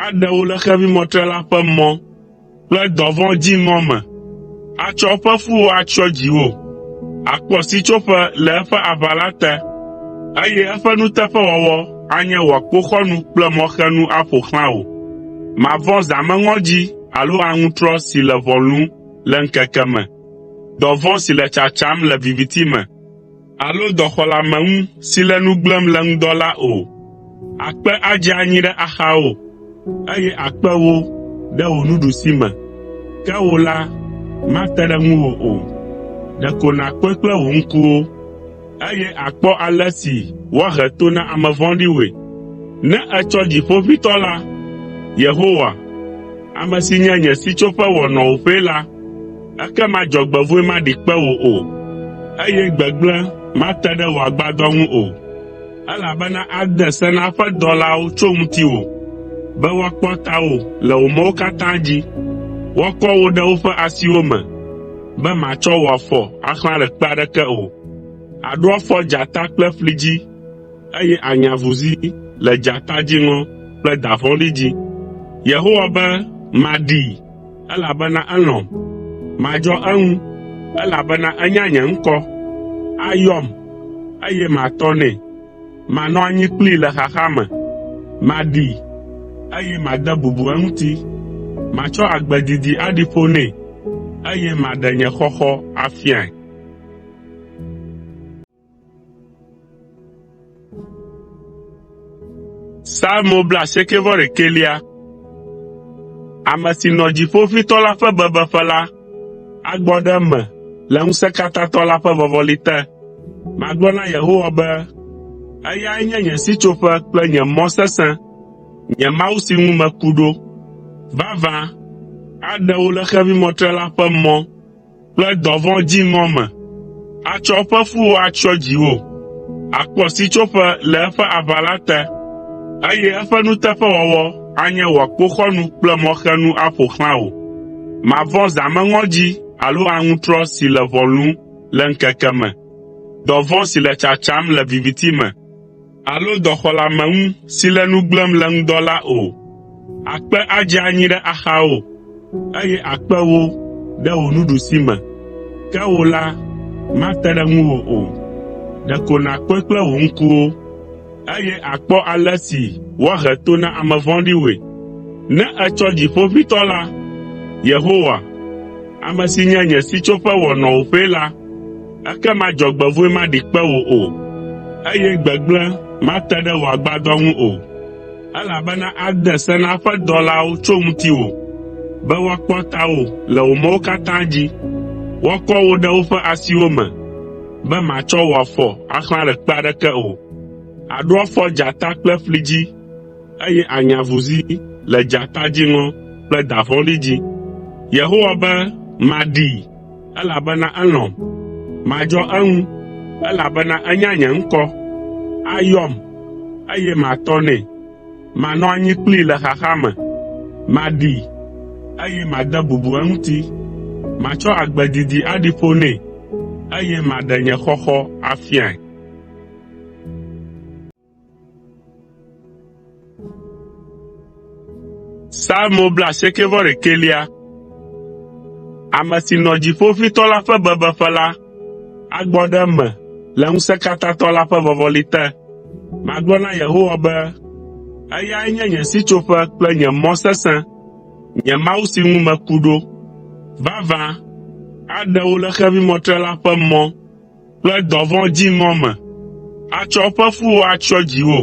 aɖe wò le xevimɔtrela ƒe mɔ kple dɔvɔ̃ dziŋɔ me. Atsɔ eƒe fuwo atsyɔ dziwò, àkpɔ sitsoƒe le eƒe aʋala te, eye eƒe nuteƒewɔwɔ anye wò akpoxɔnu kple mɔxenu aƒo xlã wò. Màvɔ̃ zãmeŋɔdzi alo aŋutrɔ si le ʋɔ lũm le ŋkeke me, dɔvɔ̃ si le tsatsam le viviti me alo dɔxɔleameŋu si le nu gblẽm le ŋdɔ la o. Akpe adze anyi ɖe axawò, eye akpe wò ɖe wò nuɖusime, ke wò la, mate ɖe ŋuwò o. Ɖeko nàkpɔe kple wò ŋkuwo, eye àkpɔ ale si woahe to na ame vɔ̃ɖiwoe. Ne ètsɔ Dziƒoʋĩtɔ la, Yehowa, ame si nye nye sitsoƒe wɔ nɔwòƒee la, ekema dzɔgbevɔ̃e maɖi kpe wò o, eye gbegblẽ mate ɖe wò agbadɔ ŋu o. Elabena ade se na eƒe dɔlawo tso ŋutiwò, be woakpɔ tawò le wò mɔwo katã dzi. Woakɔ wò ɖe woƒe asiwo me, be màtsɔ wò afɔ axlã ɖe kpe aɖeke o. Àɖo afɔ dzata kple ƒli dzi, eye ànya avuzi le dzata dziŋɔ kple da vɔ̃ɖi dzi. Yehowa be, “Maɖee, elabena elɔ̃m. Madzɔ eŋu, elabena enya nye ŋkɔ. Ayɔm, eye matɔ nɛ. Manɔ anyi kplii le xaxa me. Maɖee, eye made bubu eŋuti. Matsɔ agbe didi aɖi ƒo nɛ, eye maɖe nye xɔxɔ afiae.” Psalmo 91. Ame si nɔ Dziƒoʋĩtɔ la ƒe bebeƒe la agbɔ ɖe eme le Ŋusẽkatãtɔ la ƒe vɔvɔli te. Magblɔ na Yehowa be, Eyae nye nye sitsoƒe kple nye mɔ sesẽ, nye Mawu si ŋu meku ɖo. Vavã, aɖe wò le xevimɔtrela ƒe mɔ kple dɔvɔ̃ dziŋɔ me. Atsɔ eƒe fuwo atsyɔ dziwò, àkpɔ sitsoƒe le eƒe aʋala te, eye eƒe nuteƒewɔwɔ anye wò akpoxɔnu kple mɔxenu aƒo xlã wò. Màvɔ̃ zãmeŋɔdzi alo aŋutrɔ si le ʋɔ lũm le ŋkeke me, dɔvɔ̃ si le tsatsam le viviti me, alo dɔxɔleameŋu si le nu gblẽm le ŋdɔ la o. Akpe adze anyi ɖe axawò, eye akpe wò ɖe wò nuɖusime, ke wò la, mate ɖe ŋuwò o. Ɖeko nàkpɔe kple wò ŋkuwo, eye àkpɔ ale si woahe to na ame vɔ̃ɖiwoe. Ne ètsɔ Dziƒoʋĩtɔ la, Yehowa, ame si nye nye sitsoƒe wɔ nɔwòƒee la, ekema dzɔgbevɔ̃e maɖi kpe wò o, eye gbegblẽ mate ɖe wò agbadɔ ŋu o. Elabena ade se na eƒe dɔlawo tso ŋutiwò, be woakpɔ tawò le wò mɔwo katã dzi. Woakɔ wò ɖe woƒe asiwo me, be màtsɔ wò afɔ axlã ɖe kpe aɖeke o. Àɖo afɔ dzata kple ƒli dzi, eye ànya avuzi le dzata dziŋɔ kple da vɔ̃ɖi dzi. Yehowa be, “Maɖee, elabena elɔ̃m. Madzɔ eŋu, elabena enya nye ŋkɔ. Ayɔm, eye matɔ nɛ. Manɔ anyi kplii le xaxa me. Maɖee, eye made bubu eŋuti. Matsɔ agbe didi aɖi ƒo nɛ, eye maɖe nye xɔxɔ afiae.” Psalmo 91. Ame si nɔ Dziƒoʋĩtɔ la ƒe bebeƒe la agbɔ ɖe eme le Ŋusẽkatãtɔ la ƒe vɔvɔli te. Magblɔ na Yehowa be, “Eyae nye nye sitsoƒe kple nye mɔ sesẽ, nye Mawu si ŋu meku ɖo. Vavã, aɖe wò le xevimɔtrela ƒe mɔ kple dɔvɔ̃ dziŋɔ me. Atsɔ eƒe fuwo atsyɔ dziwò,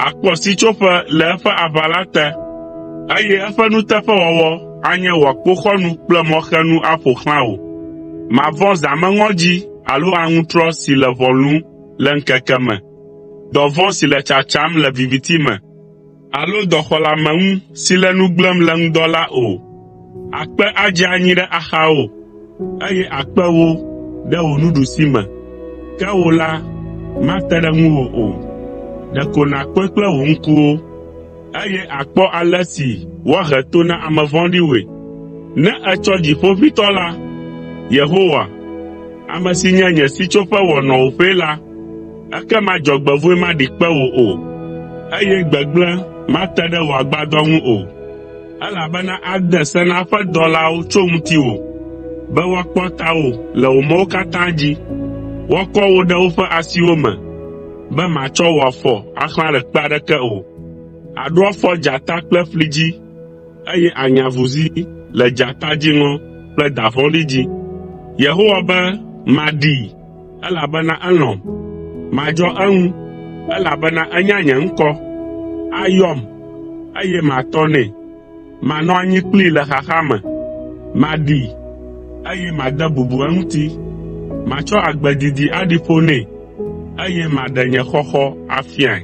àkpɔ sitsoƒe le eƒe aʋala te, eye eƒe nuteƒewɔwɔ anye wò akpoxɔnu kple mɔxenu aƒo xlã wò. Màvɔ̃ zãmeŋɔdzi alo aŋutrɔ si le ʋɔ lũm le ŋkeke me, dɔvɔ̃ si le tsatsam le viviti me, alo dɔxɔleameŋu si le nu gblẽm le ŋdɔ la o. Akpe adze anyi ɖe axawò, eye akpe wò ɖe wò nuɖusime, ke wò la, mate ɖe ŋuwò o. Ɖeko nàkpɔe kple wò ŋkuwo, eye àkpɔ ale si woahe to na ame vɔ̃ɖiwoe. Ne ètsɔ Dziƒoʋĩtɔ la, Yehowa, ame si nye nye sitsoƒe wɔ nɔwòƒee la, ekema dzɔgbevɔ̃e maɖi kpe wò o, eye gbegblẽ mate ɖe wò agbadɔ ŋu o. Elabena ade se na eƒe dɔlawo tso ŋutiwò, be woakpɔ tawò le wò mɔwo katã dzi. Woakɔ wò ɖe woƒe asiwo me, be màtsɔ wò afɔ axlã ɖe kpe aɖeke o. Àɖo afɔ dzata kple ƒli dzi, eye ànya avuzi le dzata dziŋɔ kple da vɔ̃ɖi dzi. Yehowa be, “Maɖee, elabena elɔ̃m. Madzɔ eŋu, elabena enya nye ŋkɔ. Ayɔm, eye matɔ nɛ. Manɔ anyi kplii le xaxa me. Maɖee, eye made bubu eŋuti. Matsɔ agbe didi aɖi ƒo nɛ, eye maɖe nye xɔxɔ afiae.”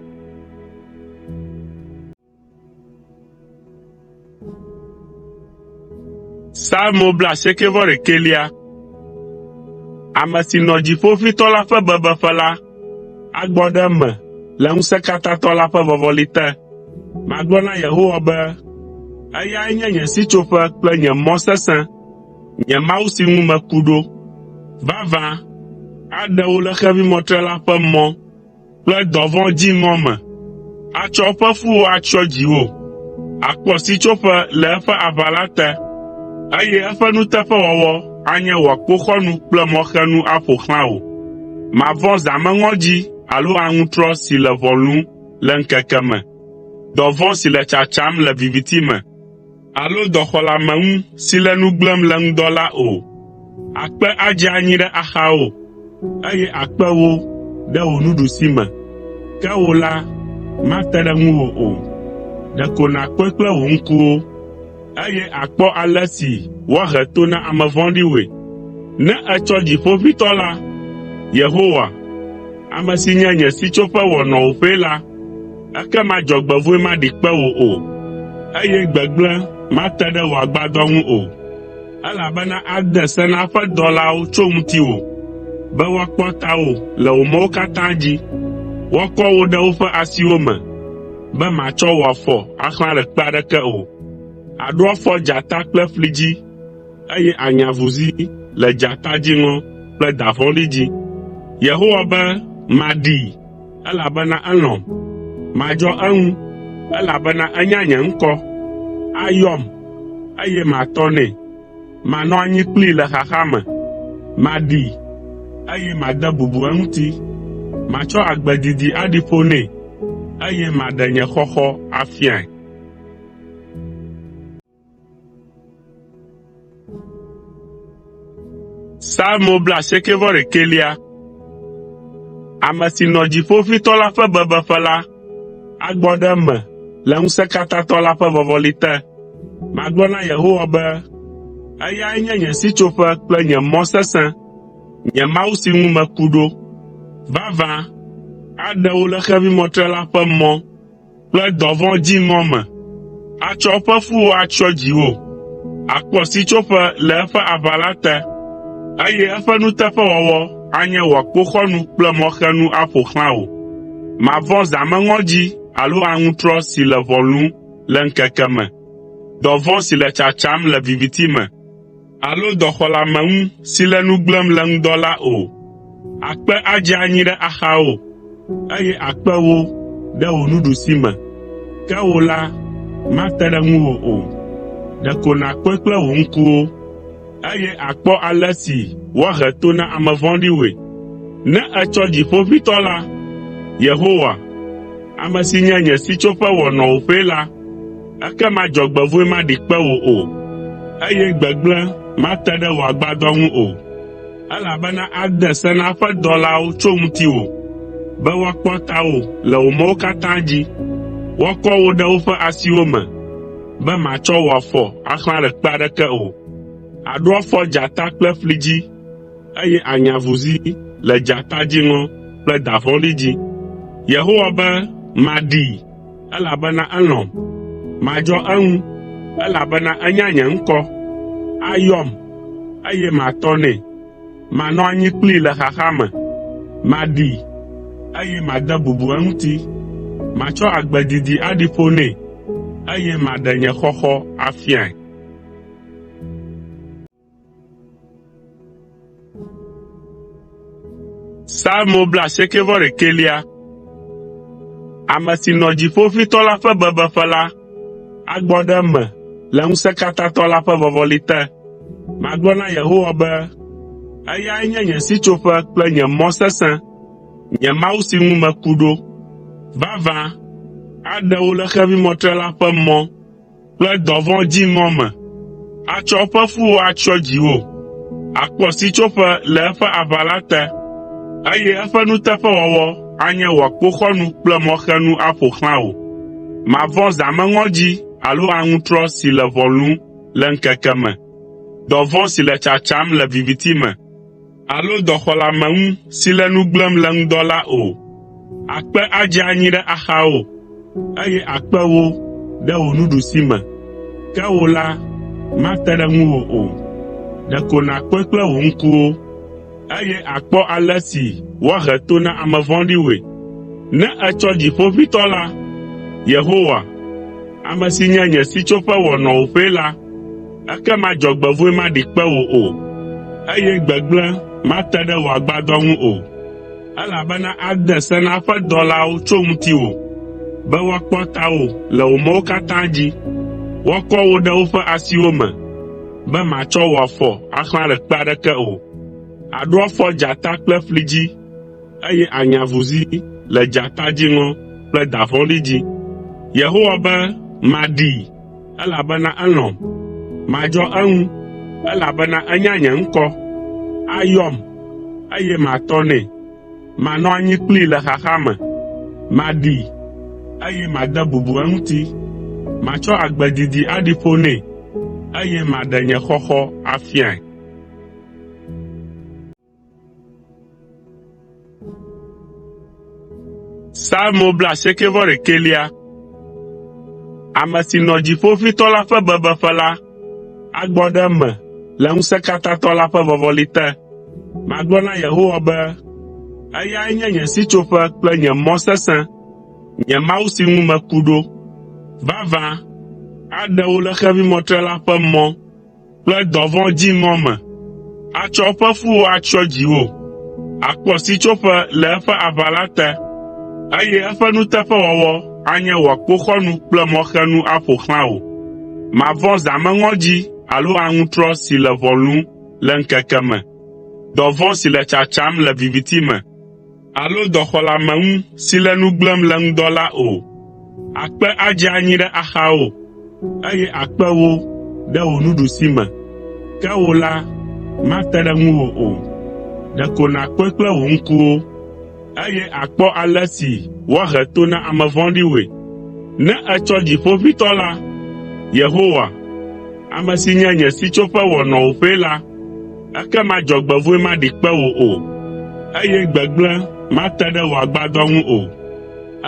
Psalmo 91. Ame si nɔ Dziƒoʋĩtɔ la ƒe bebeƒe la agbɔ ɖe eme le Ŋusẽkatãtɔ la ƒe vɔvɔli te. Magblɔ na Yehowa be, “Eyae nye nye sitsoƒe kple nye mɔ sesẽ, nye Mawu si ŋu meku ɖo. Vavã, aɖe wò le xevimɔtrela ƒe mɔ kple dɔvɔ̃ dziŋɔ me. Atsɔ eƒe fuwo atsyɔ dziwò, àkpɔ sitsoƒe le eƒe aʋala te, eye eƒe nuteƒewɔwɔ anye wò akpoxɔnu kple mɔxenu aƒo xlã wò. Màvɔ̃ zãmeŋɔdzi alo aŋutrɔ si le ʋɔ lũm le ŋkeke me, dɔvɔ̃ si le tsatsam le viviti me, alo dɔxɔleameŋu si le nu gblẽm le ŋdɔ la o. Akpe adze anyi ɖe axawò, eye akpe wò ɖe wò nuɖusime, ke wò la, mate ɖe ŋuwò o. Ɖeko nàkpɔe kple wò ŋkuwo, eye àkpɔ ale si woahe to na ame vɔ̃ɖiwoe. Ne ètsɔ Dziƒoʋĩtɔ la, Yehowa, ame si nye nye sitsoƒe wɔ nɔwòƒee la, ekema dzɔgbevɔ̃e maɖi kpe wò o, eye gbegblẽ mate ɖe wò agbadɔ ŋu o. Elabena ade se na eƒe dɔlawo tso ŋutiwò, be woakpɔ tawò le wò mɔwo katã dzi. Woakɔ wò ɖe woƒe asiwo me, be màtsɔ wò afɔ axlã ɖe kpe aɖeke o. Àɖo afɔ dzata kple ƒli dzi, eye ànya avuzi le dzata dziŋɔ kple da vɔ̃ɖi dzi. Yehowa be, “Maɖee, elabena elɔ̃m. Madzɔ eŋu, elabena enya nye ŋkɔ. Ayɔm, eye matɔ nɛ. Manɔ anyi kplii le xaxa me. Maɖee, eye made bubu eŋuti. Matsɔ agbe didi aɖi ƒo nɛ, eye maɖe nye xɔxɔ afiae.” Psalmo blaasiekɛ-vɔ-ɖekɛlia. Ame si nɔ Dziƒoʋĩtɔ la ƒe bebeƒe la agbɔ ɖe eme le Ŋusẽkatãtɔ la ƒe vɔvɔli te. Magblɔ na Yehowa be, “Eyae nye nye sitsoƒe kple nye mɔ sesẽ, nye Mawu si ŋu meku ɖo. Vavã, aɖe wò le xevimɔtrela ƒe mɔ kple dɔvɔ̃ dziŋɔ me. Atsɔ eƒe fuwo atsyɔ dziwò, àkpɔ sitsoƒe le eƒe aʋala te, eye eƒe nuteƒewɔwɔ anye wò akpoxɔnu kple mɔxenu aƒo xlã wò. Màvɔ̃ zãmeŋɔdzi alo aŋutrɔ si le ʋɔ lũm le ŋkeke me, dɔvɔ̃ si le tsatsam le viviti me alo dɔxɔleameŋu si le nu gblẽm le ŋdɔ la o. Akpe adze anyi ɖe axawò, eye akpe wò ɖe wò nuɖusime, ke wò la, mate ɖe ŋuwò o. Ɖeko nàkpɔe kple wò ŋkuwo, eye àkpɔ ale si woahe to na ame vɔ̃ɖiwoe. Ne ètsɔ Dziƒoʋĩtɔ la, Yehowa, ame si nye nye sitsoƒe wɔ nɔwòƒee la, ekema dzɔgbevɔ̃e maɖi kpe wò o, eye gbegblẽ mate ɖe wò agbadɔ ŋu o. Elabena ade se na eƒe dɔlawo tso ŋutiwò, be woakpɔ tawò le wò mɔwo katã dzi. Woakɔ wò ɖe woƒe asiwo me, be màtsɔ wò afɔ axlã ɖe kpe aɖeke o. Àɖo afɔ dzata kple ƒli dzi, eye ànya avuzi le dzata dziŋɔ kple da vɔ̃ɖi dzi. Yehowa be, “Maɖee, elabena elɔ̃m. Madzɔ eŋu, elabena enya nye ŋkɔ. Ayɔm, eye matɔ nɛ. Manɔ anyi kplii le xaxa me. Maɖee, eye made bubu eŋuti. Matsɔ agbe didi aɖi ƒo nɛ, eye maɖe nye xɔxɔ afiae.” Psalmo blaasiekɛ-vɔ-ɖekɛlia. Ame si nɔ Dziƒoʋĩtɔ la ƒe bebeƒe la agbɔ ɖe eme le Ŋusẽkatãtɔ la ƒe vɔvɔli te. Magblɔ na Yehowa be, “Eyae nye nye sitsoƒe kple nye mɔ sesẽ, nye Mawu si ŋu meku ɖo. Vavã, aɖe wò le xevimɔtrela ƒe mɔ kple dɔvɔ̃ dziŋɔ me. Atsɔ eƒe fuwo atsyɔ dziwò, àkpɔ sitsoƒe le eƒe aʋala te, eye eƒe nuteƒewɔwɔ anye wò akpoxɔnu kple mɔxenu aƒo xlã wò. Màvɔ̃ zãmeŋɔdzi alo aŋutrɔ si le ʋɔ lũm le ŋkeke me, dɔvɔ̃ si le tsatsam le viviti me alo dɔxɔleameŋu si le nu gblẽm le ŋdɔ la o. Akpe adze anyi ɖe axawò, eye akpe wò ɖe wò nuɖusime, ke wò la, mate ɖe ŋuwò o. Ɖeko nàkpɔe kple wò ŋkuwo, eye àkpɔ ale si woahe to na ame vɔ̃ɖiwoe. Ne ètsɔ Dziƒoʋĩtɔ la, Yehowa, ame si nye nye sitsoƒe wɔ nɔwòƒee la, ekema dzɔgbevɔ̃e maɖi kpe wò o, eye gbegblẽ mate ɖe wò agbadɔ ŋu o. Elabena ade se na eƒe dɔlawo tso ŋutiwò, be woakpɔ tawò le wò mɔwo katã dzi. Woakɔ wò ɖe woƒe asiwo me, be màtsɔ wò afɔ axlã ɖe kpe aɖeke o. Àɖo afɔ dzata kple ƒli dzi, eye ànya avuzi le dzata dziŋɔ kple da vɔ̃ɖi dzi. Yehowa be, “Maɖee, elabena elɔ̃m. Madzɔ eŋu, elabena enya nye ŋkɔ. Ayɔm, eye matɔ nɛ. Manɔ anyi kplii le xaxa me. Maɖee, eye made bubu eŋuti. Matsɔ agbe didi aɖi ƒo nɛ, eye maɖe nye xɔxɔ afiae.” Psalmo blaasiekɛ-vɔ-ɖekɛlia. Ame si nɔ Dziƒoʋĩtɔ la ƒe bebeƒe la agbɔ ɖe eme le Ŋusẽkatãtɔ la ƒe vɔvɔli te. Magblɔ na Yehowa be, “Eyae nye nye sitsoƒe kple nye mɔ sesẽ, nye Mawu si ŋu meku ɖo. Vavã, aɖe wò le xevimɔtrela ƒe mɔ kple dɔvɔ̃ dziŋɔ me. Atsɔ eƒe fuwo atsyɔ dziwò, àkpɔ sitsoƒe le eƒe aʋala te, eye eƒe nuteƒewɔwɔ anye wò akpoxɔnu kple mɔxenu aƒo xlã wò. Màvɔ̃ zãmeŋɔdzi alo aŋutrɔ si le ʋɔ lũm le ŋkeke me, dɔvɔ̃ si le tsatsam le viviti me alo dɔxɔleameŋu si le nu gblẽm le ŋdɔ la o. Akpe adze anyi ɖe axawò, eye akpe wò ɖe wò nuɖusime, ke wò la, mate ɖe ŋuwò o. Ɖeko nàkpɔe kple wò ŋkuwo, eye àkpɔ ale si woahe to na ame vɔ̃ɖiwoe. Ne ètsɔ Dziƒoʋĩtɔ la, Yehowa, ame si nye nye sitsoƒe wɔ nɔwòƒee la, ekema dzɔgbevɔ̃e maɖi kpe wò o, eye gbegblẽ mate ɖe wò agbadɔ ŋu o.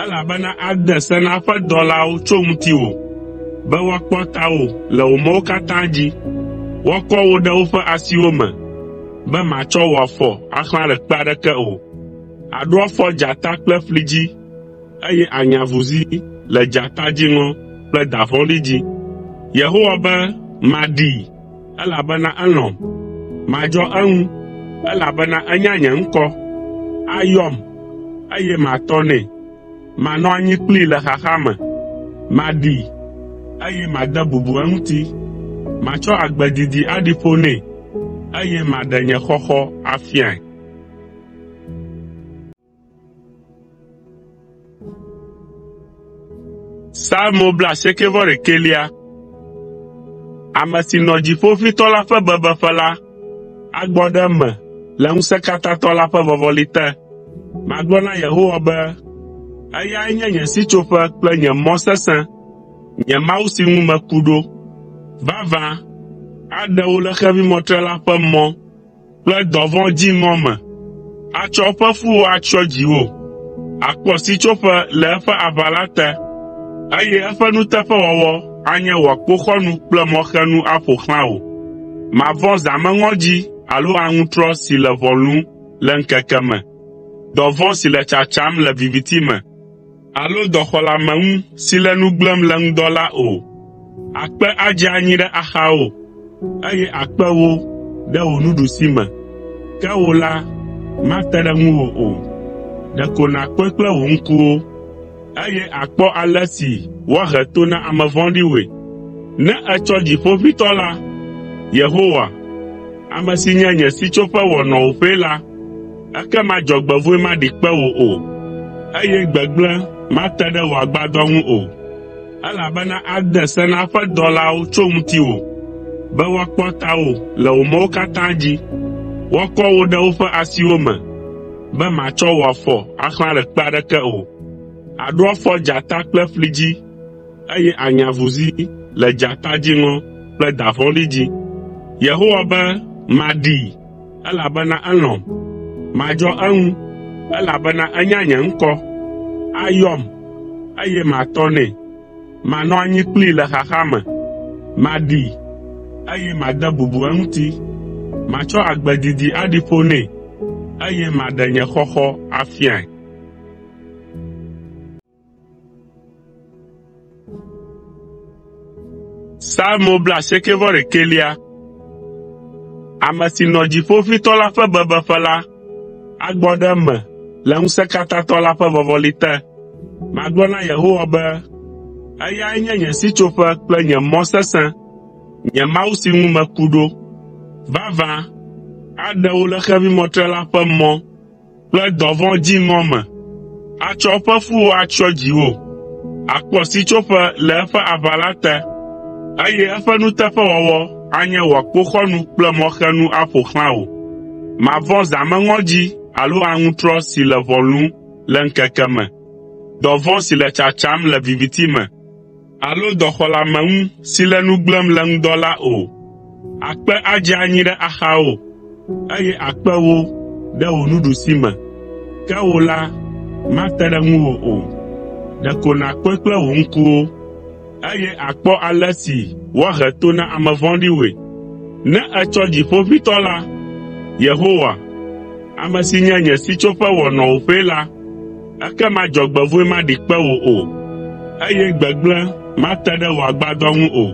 Elabena ade se na eƒe dɔlawo tso ŋutiwò, be woakpɔ tawò le wò mɔwo katã dzi. Woakɔ wò ɖe woƒe asiwo me, be màtsɔ wò afɔ axlã ɖe kpe aɖeke o. Àɖo afɔ dzata kple ƒli dzi, eye ànya avuzi le dzata dziŋɔ kple da vɔ̃ɖi dzi. Yehowa be, “Maɖee, elabena elɔ̃m. Madzɔ eŋu, elabena enya nye ŋkɔ. Ayɔm, eye matɔ nɛ. Manɔ anyi kplii le xaxa me. Maɖee, eye made bubu eŋuti. Matsɔ agbe didi aɖi ƒo nɛ, eye maɖe nye xɔxɔ afiae.” Psalmo blaasiekɛ-vɔ-ɖekɛlia. Ame si nɔ Dziƒoʋĩtɔ la ƒe bebeƒe la agbɔ ɖe eme le Ŋusẽkatãtɔ la ƒe vɔvɔli te. Magblɔ na Yehowa be, “Eyae nye nye sitsoƒe kple nye mɔ sesẽ, nye Mawu si ŋu meku ɖo. Vavã, aɖe wò le xevimɔtrela ƒe mɔ kple dɔvɔ̃ dziŋɔ me. Atsɔ eƒe fuwo atsyɔ dziwò, àkpɔ sitsoƒe le eƒe aʋala te, eye eƒe nuteƒewɔwɔ anye wò akpoxɔnu kple mɔxenu aƒo xlã wò. Màvɔ̃ zãmeŋɔdzi alo aŋutrɔ si le ʋɔ lũm le ŋkeke me, dɔvɔ̃ si le tsatsam le viviti me alo dɔxɔleameŋu si le nu gblẽm le ŋdɔ la o. Akpe adze anyi ɖe axawò, eye akpe wò ɖe wò nuɖusime, ke wò la, mate ɖe ŋuwò o. Ɖeko nàkpɔe kple wò ŋkuwo, eye àkpɔ ale si woahe to na ame vɔ̃ɖiwoe. Ne ètsɔ Dziƒoʋĩtɔ la, Yehowa, ame si nye nye sitsoƒe wɔ nɔwòƒee la, ekema dzɔgbevɔ̃e maɖi kpe wò o, eye gbegblẽ mate ɖe wò agbadɔ ŋu o. Elabena ade se na eƒe dɔlawo tso ŋutiwò, be woakpɔ tawò le wò mɔwo katã dzi. Woakɔ wò ɖe woƒe asiwo me, be màtsɔ wò afɔ axlã ɖe kpe aɖeke o. Àɖo afɔ dzata kple ƒli dzi, eye ànya avuzi le dzata dziŋɔ kple da vɔ̃ɖi dzi. Yehowa be, “Maɖee, elabena elɔ̃m. Madzɔ eŋu, elabena enya nye ŋkɔ. Ayɔm, eye matɔ nɛ. Manɔ anyi kplii le xaxa me. Maɖee, eye made bubu eŋuti. Matsɔ agbe didi aɖi ƒo nɛ, eye maɖe nye xɔxɔ afiae.” Psalmo blaasiekɛ-vɔ-ɖekɛlia. Ame si nɔ Dziƒoʋĩtɔ la ƒe bebeƒe la agbɔ ɖe eme le Ŋusẽkatãtɔ la ƒe vɔvɔli te. Magblɔ na Yehowa be, “Eyae nye nye sitsoƒe kple nye mɔ sesẽ, nye Mawu si ŋu meku ɖo. Vavã, aɖe wò le xevimɔtrela ƒe mɔ kple dɔvɔ̃ dziŋɔ me. Atsɔ eƒe fuwo atsyɔ dziwò, àkpɔ sitsoƒe le eƒe aʋala te, eye eƒe nuteƒewɔwɔ anye wò akpoxɔnu kple mɔxenu aƒo xlã wò. Màvɔ̃ zãmeŋɔdzi alo aŋutrɔ si le ʋɔ lũm le ŋkeke me, dɔvɔ̃ si le tsatsam le viviti me alo dɔxɔleameŋu si le nu gblẽm le ŋdɔ la o. Akpe adze anyi ɖe axawò, eye akpe wò ɖe wò nuɖusime, ke wò la, mate ɖe ŋuwò o. Ɖeko nàkpɔe kple wò ŋkuwo, eye àkpɔ ale si woahe to na ame vɔ̃ɖiwoe. Ne ètsɔ Dziƒoʋĩtɔ la, Yehowa, ame si nye nye sitsoƒe wɔ nɔwòƒee la, ekema dzɔgbevɔ̃e maɖi kpe wò o, eye gbegblẽ mate ɖe wò agbadɔ ŋu o.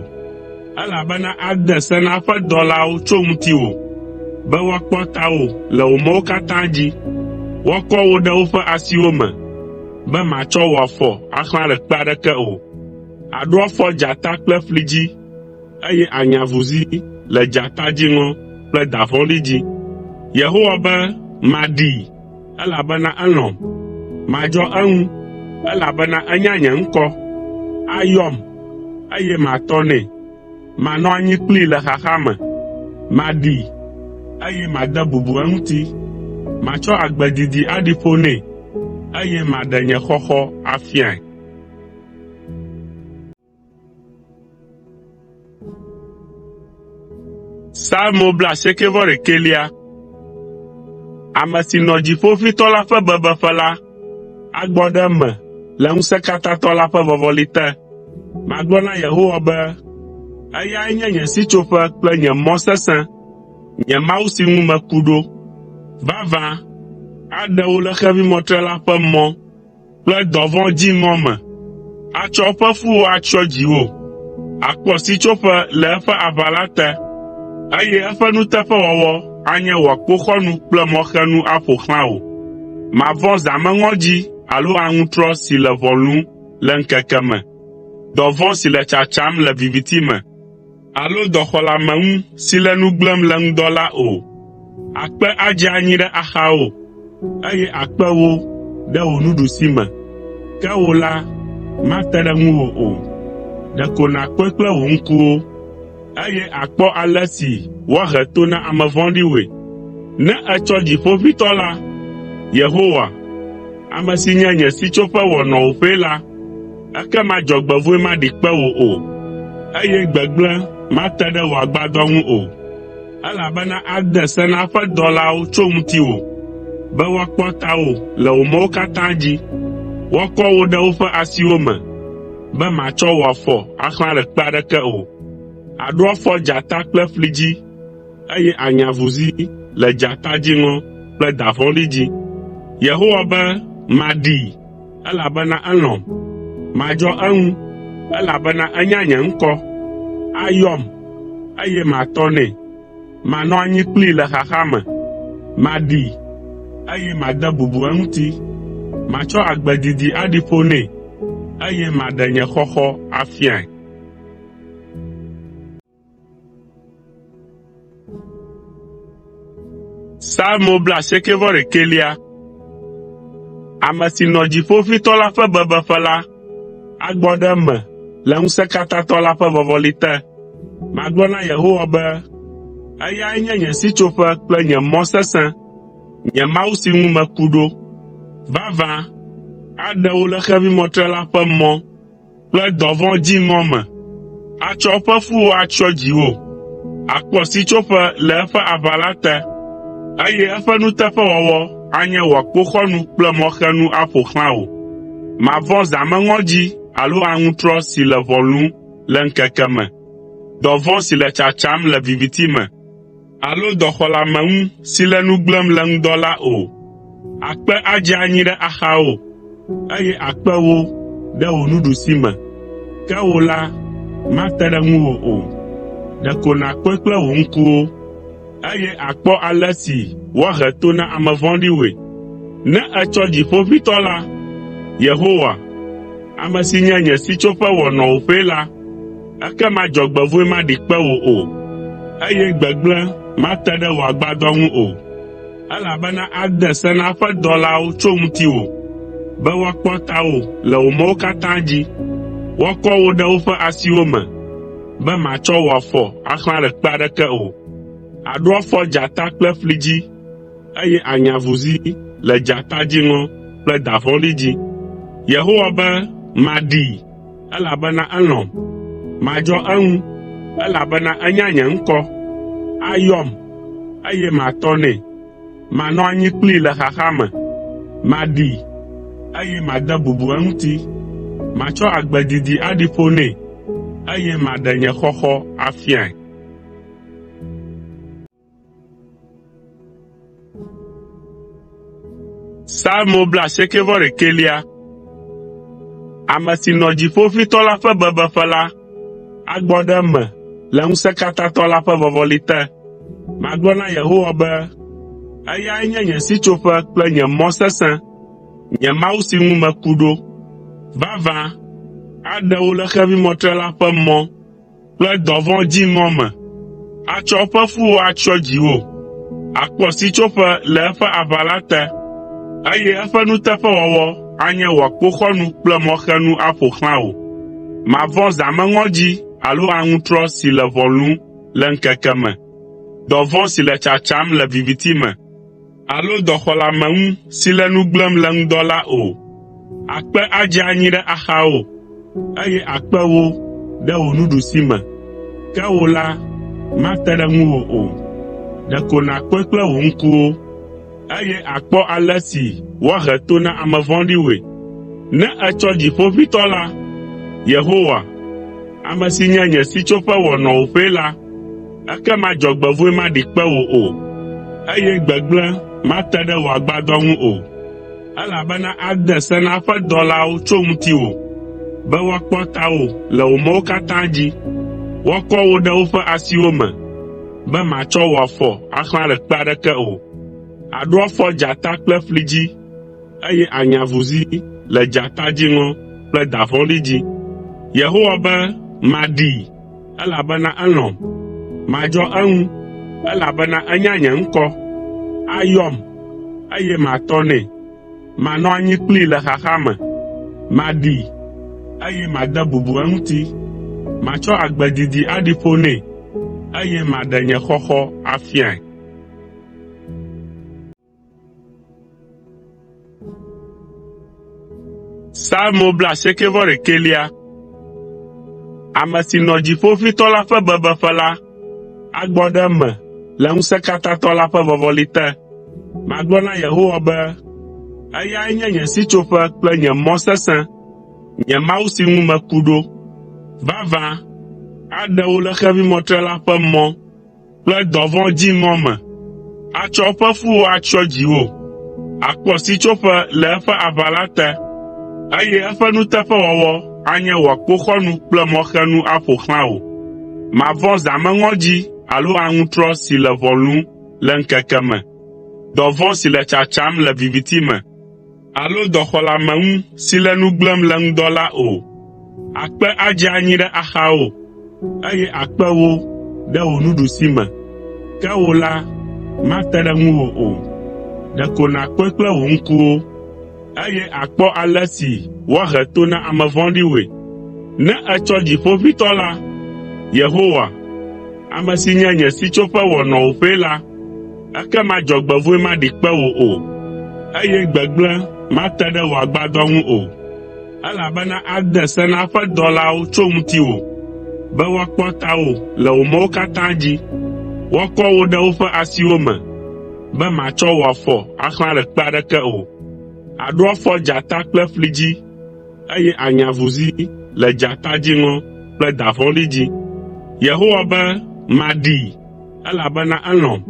Elabena ade se na eƒe dɔlawo tso ŋutiwò, be woakpɔ tawò le wò mɔwo katã dzi. Woakɔ wò ɖe woƒe asiwo me, be màtsɔ wò afɔ axlã ɖe kpe aɖeke o. Àɖo afɔ dzata kple ƒli dzi, eye ànya avuzi le dzata dziŋɔ kple da vɔ̃ɖi dzi. Yehowa be, “Maɖee, elabena elɔ̃m. Madzɔ eŋu, elabena enya nye ŋkɔ. Ayɔm, eye matɔ nɛ. Manɔ anyi kplii le xaxa me. Maɖee, eye made bubu eŋuti. Matsɔ agbe didi aɖi ƒo nɛ, eye maɖe nye xɔxɔ afiae.” Psalmo 91. Ame si nɔ Dziƒoʋĩtɔ la ƒe bebeƒe la agbɔ ɖe eme le Ŋusẽkatãtɔ la ƒe vɔvɔli te. Magblɔ na Yehowa be, “Eyae nye nye sitsoƒe kple nye mɔ sesẽ, nye Mawu si ŋu meku ɖo. Vavã, aɖe wò le xevimɔtrela ƒe mɔ kple dɔvɔ̃ dziŋɔ me. Atsɔ eƒe fuwo atsyɔ dziwò, àkpɔ sitsoƒe le eƒe aʋala te, eye eƒe nuteƒewɔwɔ anye wò akpoxɔnu kple mɔxenu aƒo xlã wò. Màvɔ̃ zãmeŋɔdzi alo aŋutrɔ si le ʋɔ lũm le ŋkeke me, dɔvɔ̃ si le tsatsam le viviti me alo dɔxɔleameŋu si le nu gblẽm le ŋdɔ la o. Akpe adze anyi ɖe axawò, eye akpe wò ɖe wò nuɖusime, ke wò la, mate ɖe ŋuwò o. Ɖeko nàkpɔe kple wò ŋkuwo, eye àkpɔ ale si woahe to na ame vɔ̃ɖiwoe. Ne ètsɔ Dziƒoʋĩtɔ la, Yehowa, ame si nye nye sitsoƒe wɔ nɔwòƒee la, ekema dzɔgbevɔ̃e maɖi kpe wò o, eye gbegblẽ mate ɖe wò agbadɔ ŋu o. Elabena ade se na eƒe dɔlawo tso ŋutiwò, be woakpɔ tawò le wò mɔwo katã dzi. Woakɔ wò ɖe woƒe asiwo me, be màtsɔ wò afɔ axlã ɖe kpe aɖeke o. Àɖo afɔ dzata kple ƒli dzi, eye ànya avuzi le dzata dziŋɔ kple da vɔ̃ɖi dzi. Yehowa be, “Maɖee, elabena elɔ̃m. Madzɔ eŋu, elabena enya nye ŋkɔ. Ayɔm, eye matɔ nɛ. Manɔ anyi kplii le xaxa me. Maɖee, eye made bubu eŋuti. Matsɔ agbe didi aɖi ƒo nɛ, eye maɖe nye xɔxɔ afiae.” Psalmo 91. Ame si nɔ Dziƒoʋĩtɔ la ƒe bebeƒe la agbɔ ɖe eme le Ŋusẽkatãtɔ la ƒe vɔvɔli te. Magblɔ na Yehowa be, “Eyae nye nye sitsoƒe kple nye mɔ sesẽ, nye Mawu si ŋu meku ɖo. Vavã, aɖe wò le xevimɔtrela ƒe mɔ kple dɔvɔ̃ dziŋɔ me. Atsɔ eƒe fuwo atsyɔ dziwò, àkpɔ sitsoƒe le eƒe aʋala te, eye eƒe nuteƒewɔwɔ anye wò akpoxɔnu kple mɔxenu aƒo xlã wò. Màvɔ̃ zãmeŋɔdzi alo aŋutrɔ si le ʋɔ lũm le ŋkeke me, dɔvɔ̃ si le tsatsam le viviti me alo dɔxɔleameŋu si le nu gblẽm le ŋdɔ la o. Akpe adze anyi ɖe axawò, eye akpe wò ɖe wò nuɖusime, ke wò la, mate ɖe ŋuwò o. Ɖeko nàkpɔe kple wò ŋkuwo, eye àkpɔ ale si woahe to na ame vɔ̃ɖiwoe. Ne ètsɔ Dziƒoʋĩtɔ la, Yehowa, ame si nye nye sitsoƒe wɔ nɔwòƒee la, ekema dzɔgbevɔ̃e maɖi kpe wò o, eye gbegblẽ mate ɖe wò agbadɔ ŋu o. Elabena ade se na eƒe dɔlawo tso ŋutiwò, be woakpɔ tawò le wò mɔwo katã dzi. Woakɔ wò ɖe woƒe asiwo me, be màtsɔ wò afɔ axlã ɖe kpe aɖeke o. Àɖo afɔ dzata kple ƒli dzi, eye ànya avuzi le dzata dziŋɔ kple da vɔ̃ɖi dzi. Yehowa be, “Maɖee, elabena elɔ̃m. Madzɔ eŋu, elabena enya nye ŋkɔ. Ayɔm, eye matɔ nɛ. Manɔ anyi kplii le xaxa me. Maɖee, eye made bubu eŋuti. Matsɔ agbe didi aɖi ƒo nɛ, eye maɖe nye xɔxɔ afiae. Psalmo 91. Ame si nɔ Dziƒoʋĩtɔ la ƒe bebeƒe la agbɔ ɖe eme le Ŋusẽkatãtɔ la ƒe vɔvɔli te. Magblɔ na Yehowa be, “Eyae nye nye sitsoƒe kple nye mɔ sesẽ, nye Mawu si ŋu meku ɖo. Vavã, aɖe wò le xevimɔtrela ƒe mɔ kple dɔvɔ̃ dziŋɔ me. Atsɔ eƒe fuwo atsyɔ dziwò, àkpɔ sitsoƒe le eƒe aʋala te, eye eƒe nuteƒewɔwɔ anye wò akpoxɔnu kple mɔxenu aƒo xlã wò. Màvɔ̃ zãmeŋɔdzi alo aŋutrɔ si le ʋɔ lũm le ŋkeke me, dɔvɔ̃ si le tsatsam le viviti me alo dɔxɔleameŋu si le nu gblẽm le ŋdɔ la o. Akpe adze anyi ɖe axawò, eye akpe wò ɖe wò nuɖusime, ke wò la, mate ɖe ŋuwò o. Ɖeko nàkpɔe kple wò ŋkuwo, eye àkpɔ ale si woahe to na ame vɔ̃ɖiwoe. Ne ètsɔ Dziƒoʋĩtɔ la, Yehowa, ame si nye nye sitsoƒe wɔ nɔwòƒee la, ekema dzɔgbevɔ̃e maɖi kpe wò o, eye gbegblẽ mate ɖe wò agbadɔ ŋu o. Elabena ade se na eƒe dɔlawo tso ŋutiwò, be woakpɔ tawò le wò mɔwo katã dzi. Woakɔ wò ɖe woƒe asiwo me, be màtsɔ wò afɔ axlã ɖe kpe aɖeke o. Àɖo afɔ dzata kple ƒli dzi, eye ànya avuzi le dzata dziŋɔ kple da vɔ̃ɖi dzi. Yehowa be, “Maɖee, elabena elɔ̃m. Madzɔ eŋu, elabena enya nye ŋkɔ. Ayɔm, eye matɔ nɛ. Manɔ anyi kplii le xaxa me. Maɖee, eye made bubu eŋuti. Matsɔ agbe didi aɖi ƒo nɛ, eye maɖe nye xɔxɔ afiae.” Psalmo 91. Ame si nɔ Dziƒoʋĩtɔ la ƒe bebeƒe la agbɔ ɖe eme le Ŋusẽkatãtɔ la ƒe vɔvɔli te. Magblɔ na Yehowa be, “Eyae nye nye sitsoƒe kple nye mɔ sesẽ, nye Mawu si ŋu meku ɖo. Vavã, aɖe wò le xevimɔtrela ƒe mɔ kple dɔvɔ̃ dziŋɔ me. Atsɔ eƒe fuwo atsyɔ dziwò, àkpɔ sitsoƒe le eƒe aʋala te, eye eƒe nuteƒewɔwɔ anye wò akpoxɔnu kple mɔxenu aƒo xlã wò. Màvɔ̃ zãmeŋɔdzi alo aŋutrɔ si le ʋɔ lũm le ŋkeke me, dɔvɔ̃ si le tsatsam le viviti me alo dɔxɔleameŋu si le nu gblẽm le ŋdɔ la o. Akpe adze anyi ɖe axawò, eye akpe wò ɖe wò nuɖusime, ke wò la, mate ɖe ŋuwò o. Ɖeko nàkpɔe kple wò ŋkuwo, eye àkpɔ ale si woahe to na ame vɔ̃ɖiwoe. Ne ètsɔ Dziƒoʋĩtɔ la, Yehowa, ame si nye nye sitsoƒe wɔ nɔwòƒee la, ekema dzɔgbevɔ̃e maɖi kpe wò o, eye gbegblẽ mate ɖe wò agbadɔ ŋu o. Elabena ade se na eƒe dɔlawo tso ŋutiwò, be woakpɔ tawò le wò mɔwo katã dzi. Woakɔ wò ɖe woƒe asiwo me, be màtsɔ wò afɔ axlã ɖe kpe aɖeke o. Àɖo afɔ dzata kple ƒli dzi, eye ànya avuzi le dzata dziŋɔ kple da vɔ̃ɖi dzi. Yehowa be, “Maɖee, elabena elɔ̃m.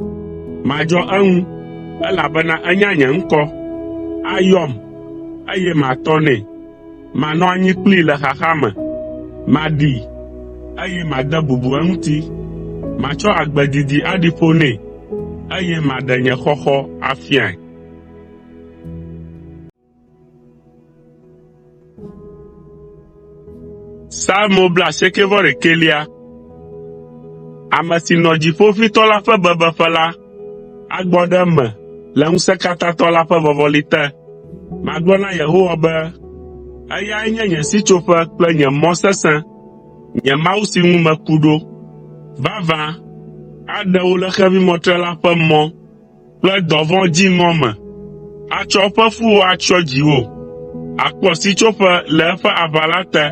Madzɔ eŋu, elabena enya nye ŋkɔ. Ayɔm, eye matɔ nɛ. Manɔ anyi kplii le xaxa me. Maɖee, eye made bubu eŋuti. Matsɔ agbe didi aɖi ƒo nɛ, eye maɖe nye xɔxɔ afiae.” Psalmo 91. Ame si nɔ Dziƒoʋĩtɔ la ƒe bebeƒe la agbɔ ɖe eme le Ŋusẽkatãtɔ la ƒe vɔvɔli te. Magblɔ na Yehowa be, “Eyae nye nye sitsoƒe kple nye mɔ sesẽ, nye Mawu si ŋu meku ɖo. Vavã, aɖe wò le xevimɔtrela ƒe mɔ kple dɔvɔ̃ dziŋɔ me. Atsɔ eƒe fuwo atsyɔ dziwò, àkpɔ sitsoƒe le eƒe aʋala te,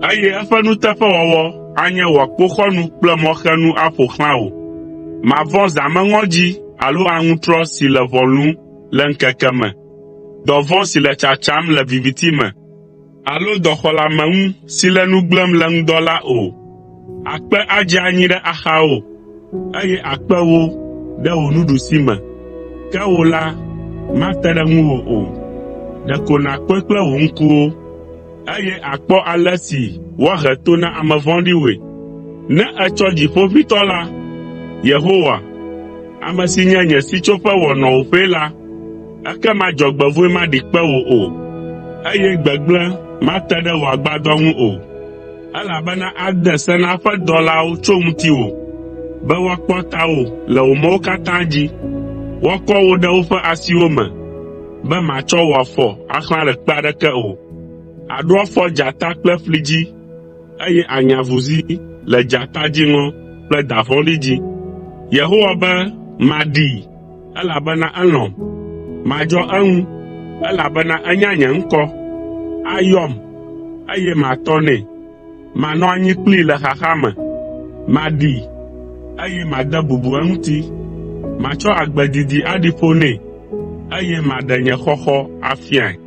eye eƒe nuteƒewɔwɔ anye wò akpoxɔnu kple mɔxenu aƒo xlã wò. Màvɔ̃ zãmeŋɔdzi alo aŋutrɔ si le ʋɔ lũm le ŋkeke me, dɔvɔ̃ si le tsatsam le viviti me alo dɔxɔleameŋu si le nu gblẽm le ŋdɔ la o. Akpe adze anyi ɖe axawò, eye akpe wò ɖe wò nuɖusime, ke wò la, mate ɖe ŋuwò o. Ɖeko nàkpɔe kple wò ŋkuwo, eye àkpɔ ale si woahe to na ame vɔ̃ɖiwoe. Ne ètsɔ Dziƒoʋĩtɔ la, Yehowa, ame si nye nye sitsoƒe wɔ nɔwòƒee la, ekema dzɔgbevɔ̃e maɖi kpe wò o, eye gbegblẽ mate ɖe wò agbadɔ ŋu o. Elabena ade se na eƒe dɔlawo tso ŋutiwò, be woakpɔ tawò le wò mɔwo katã dzi. Woakɔ wò ɖe woƒe asiwo me, be màtsɔ wò afɔ axlã ɖe kpe aɖeke o. Àɖo afɔ dzata kple ƒli dzi, eye ànya avuzi le dzata dziŋɔ kple da vɔ̃ɖi dzi. Yehowa be, “Maɖee, elabena elɔ̃m. Madzɔ eŋu, elabena enya nye ŋkɔ. Ayɔm, eye matɔ nɛ. Manɔ anyi kplii le xaxa me. Maɖee, eye made bubu eŋuti. Matsɔ agbe didi aɖi ƒo nɛ, eye maɖe nye xɔxɔ afiae.”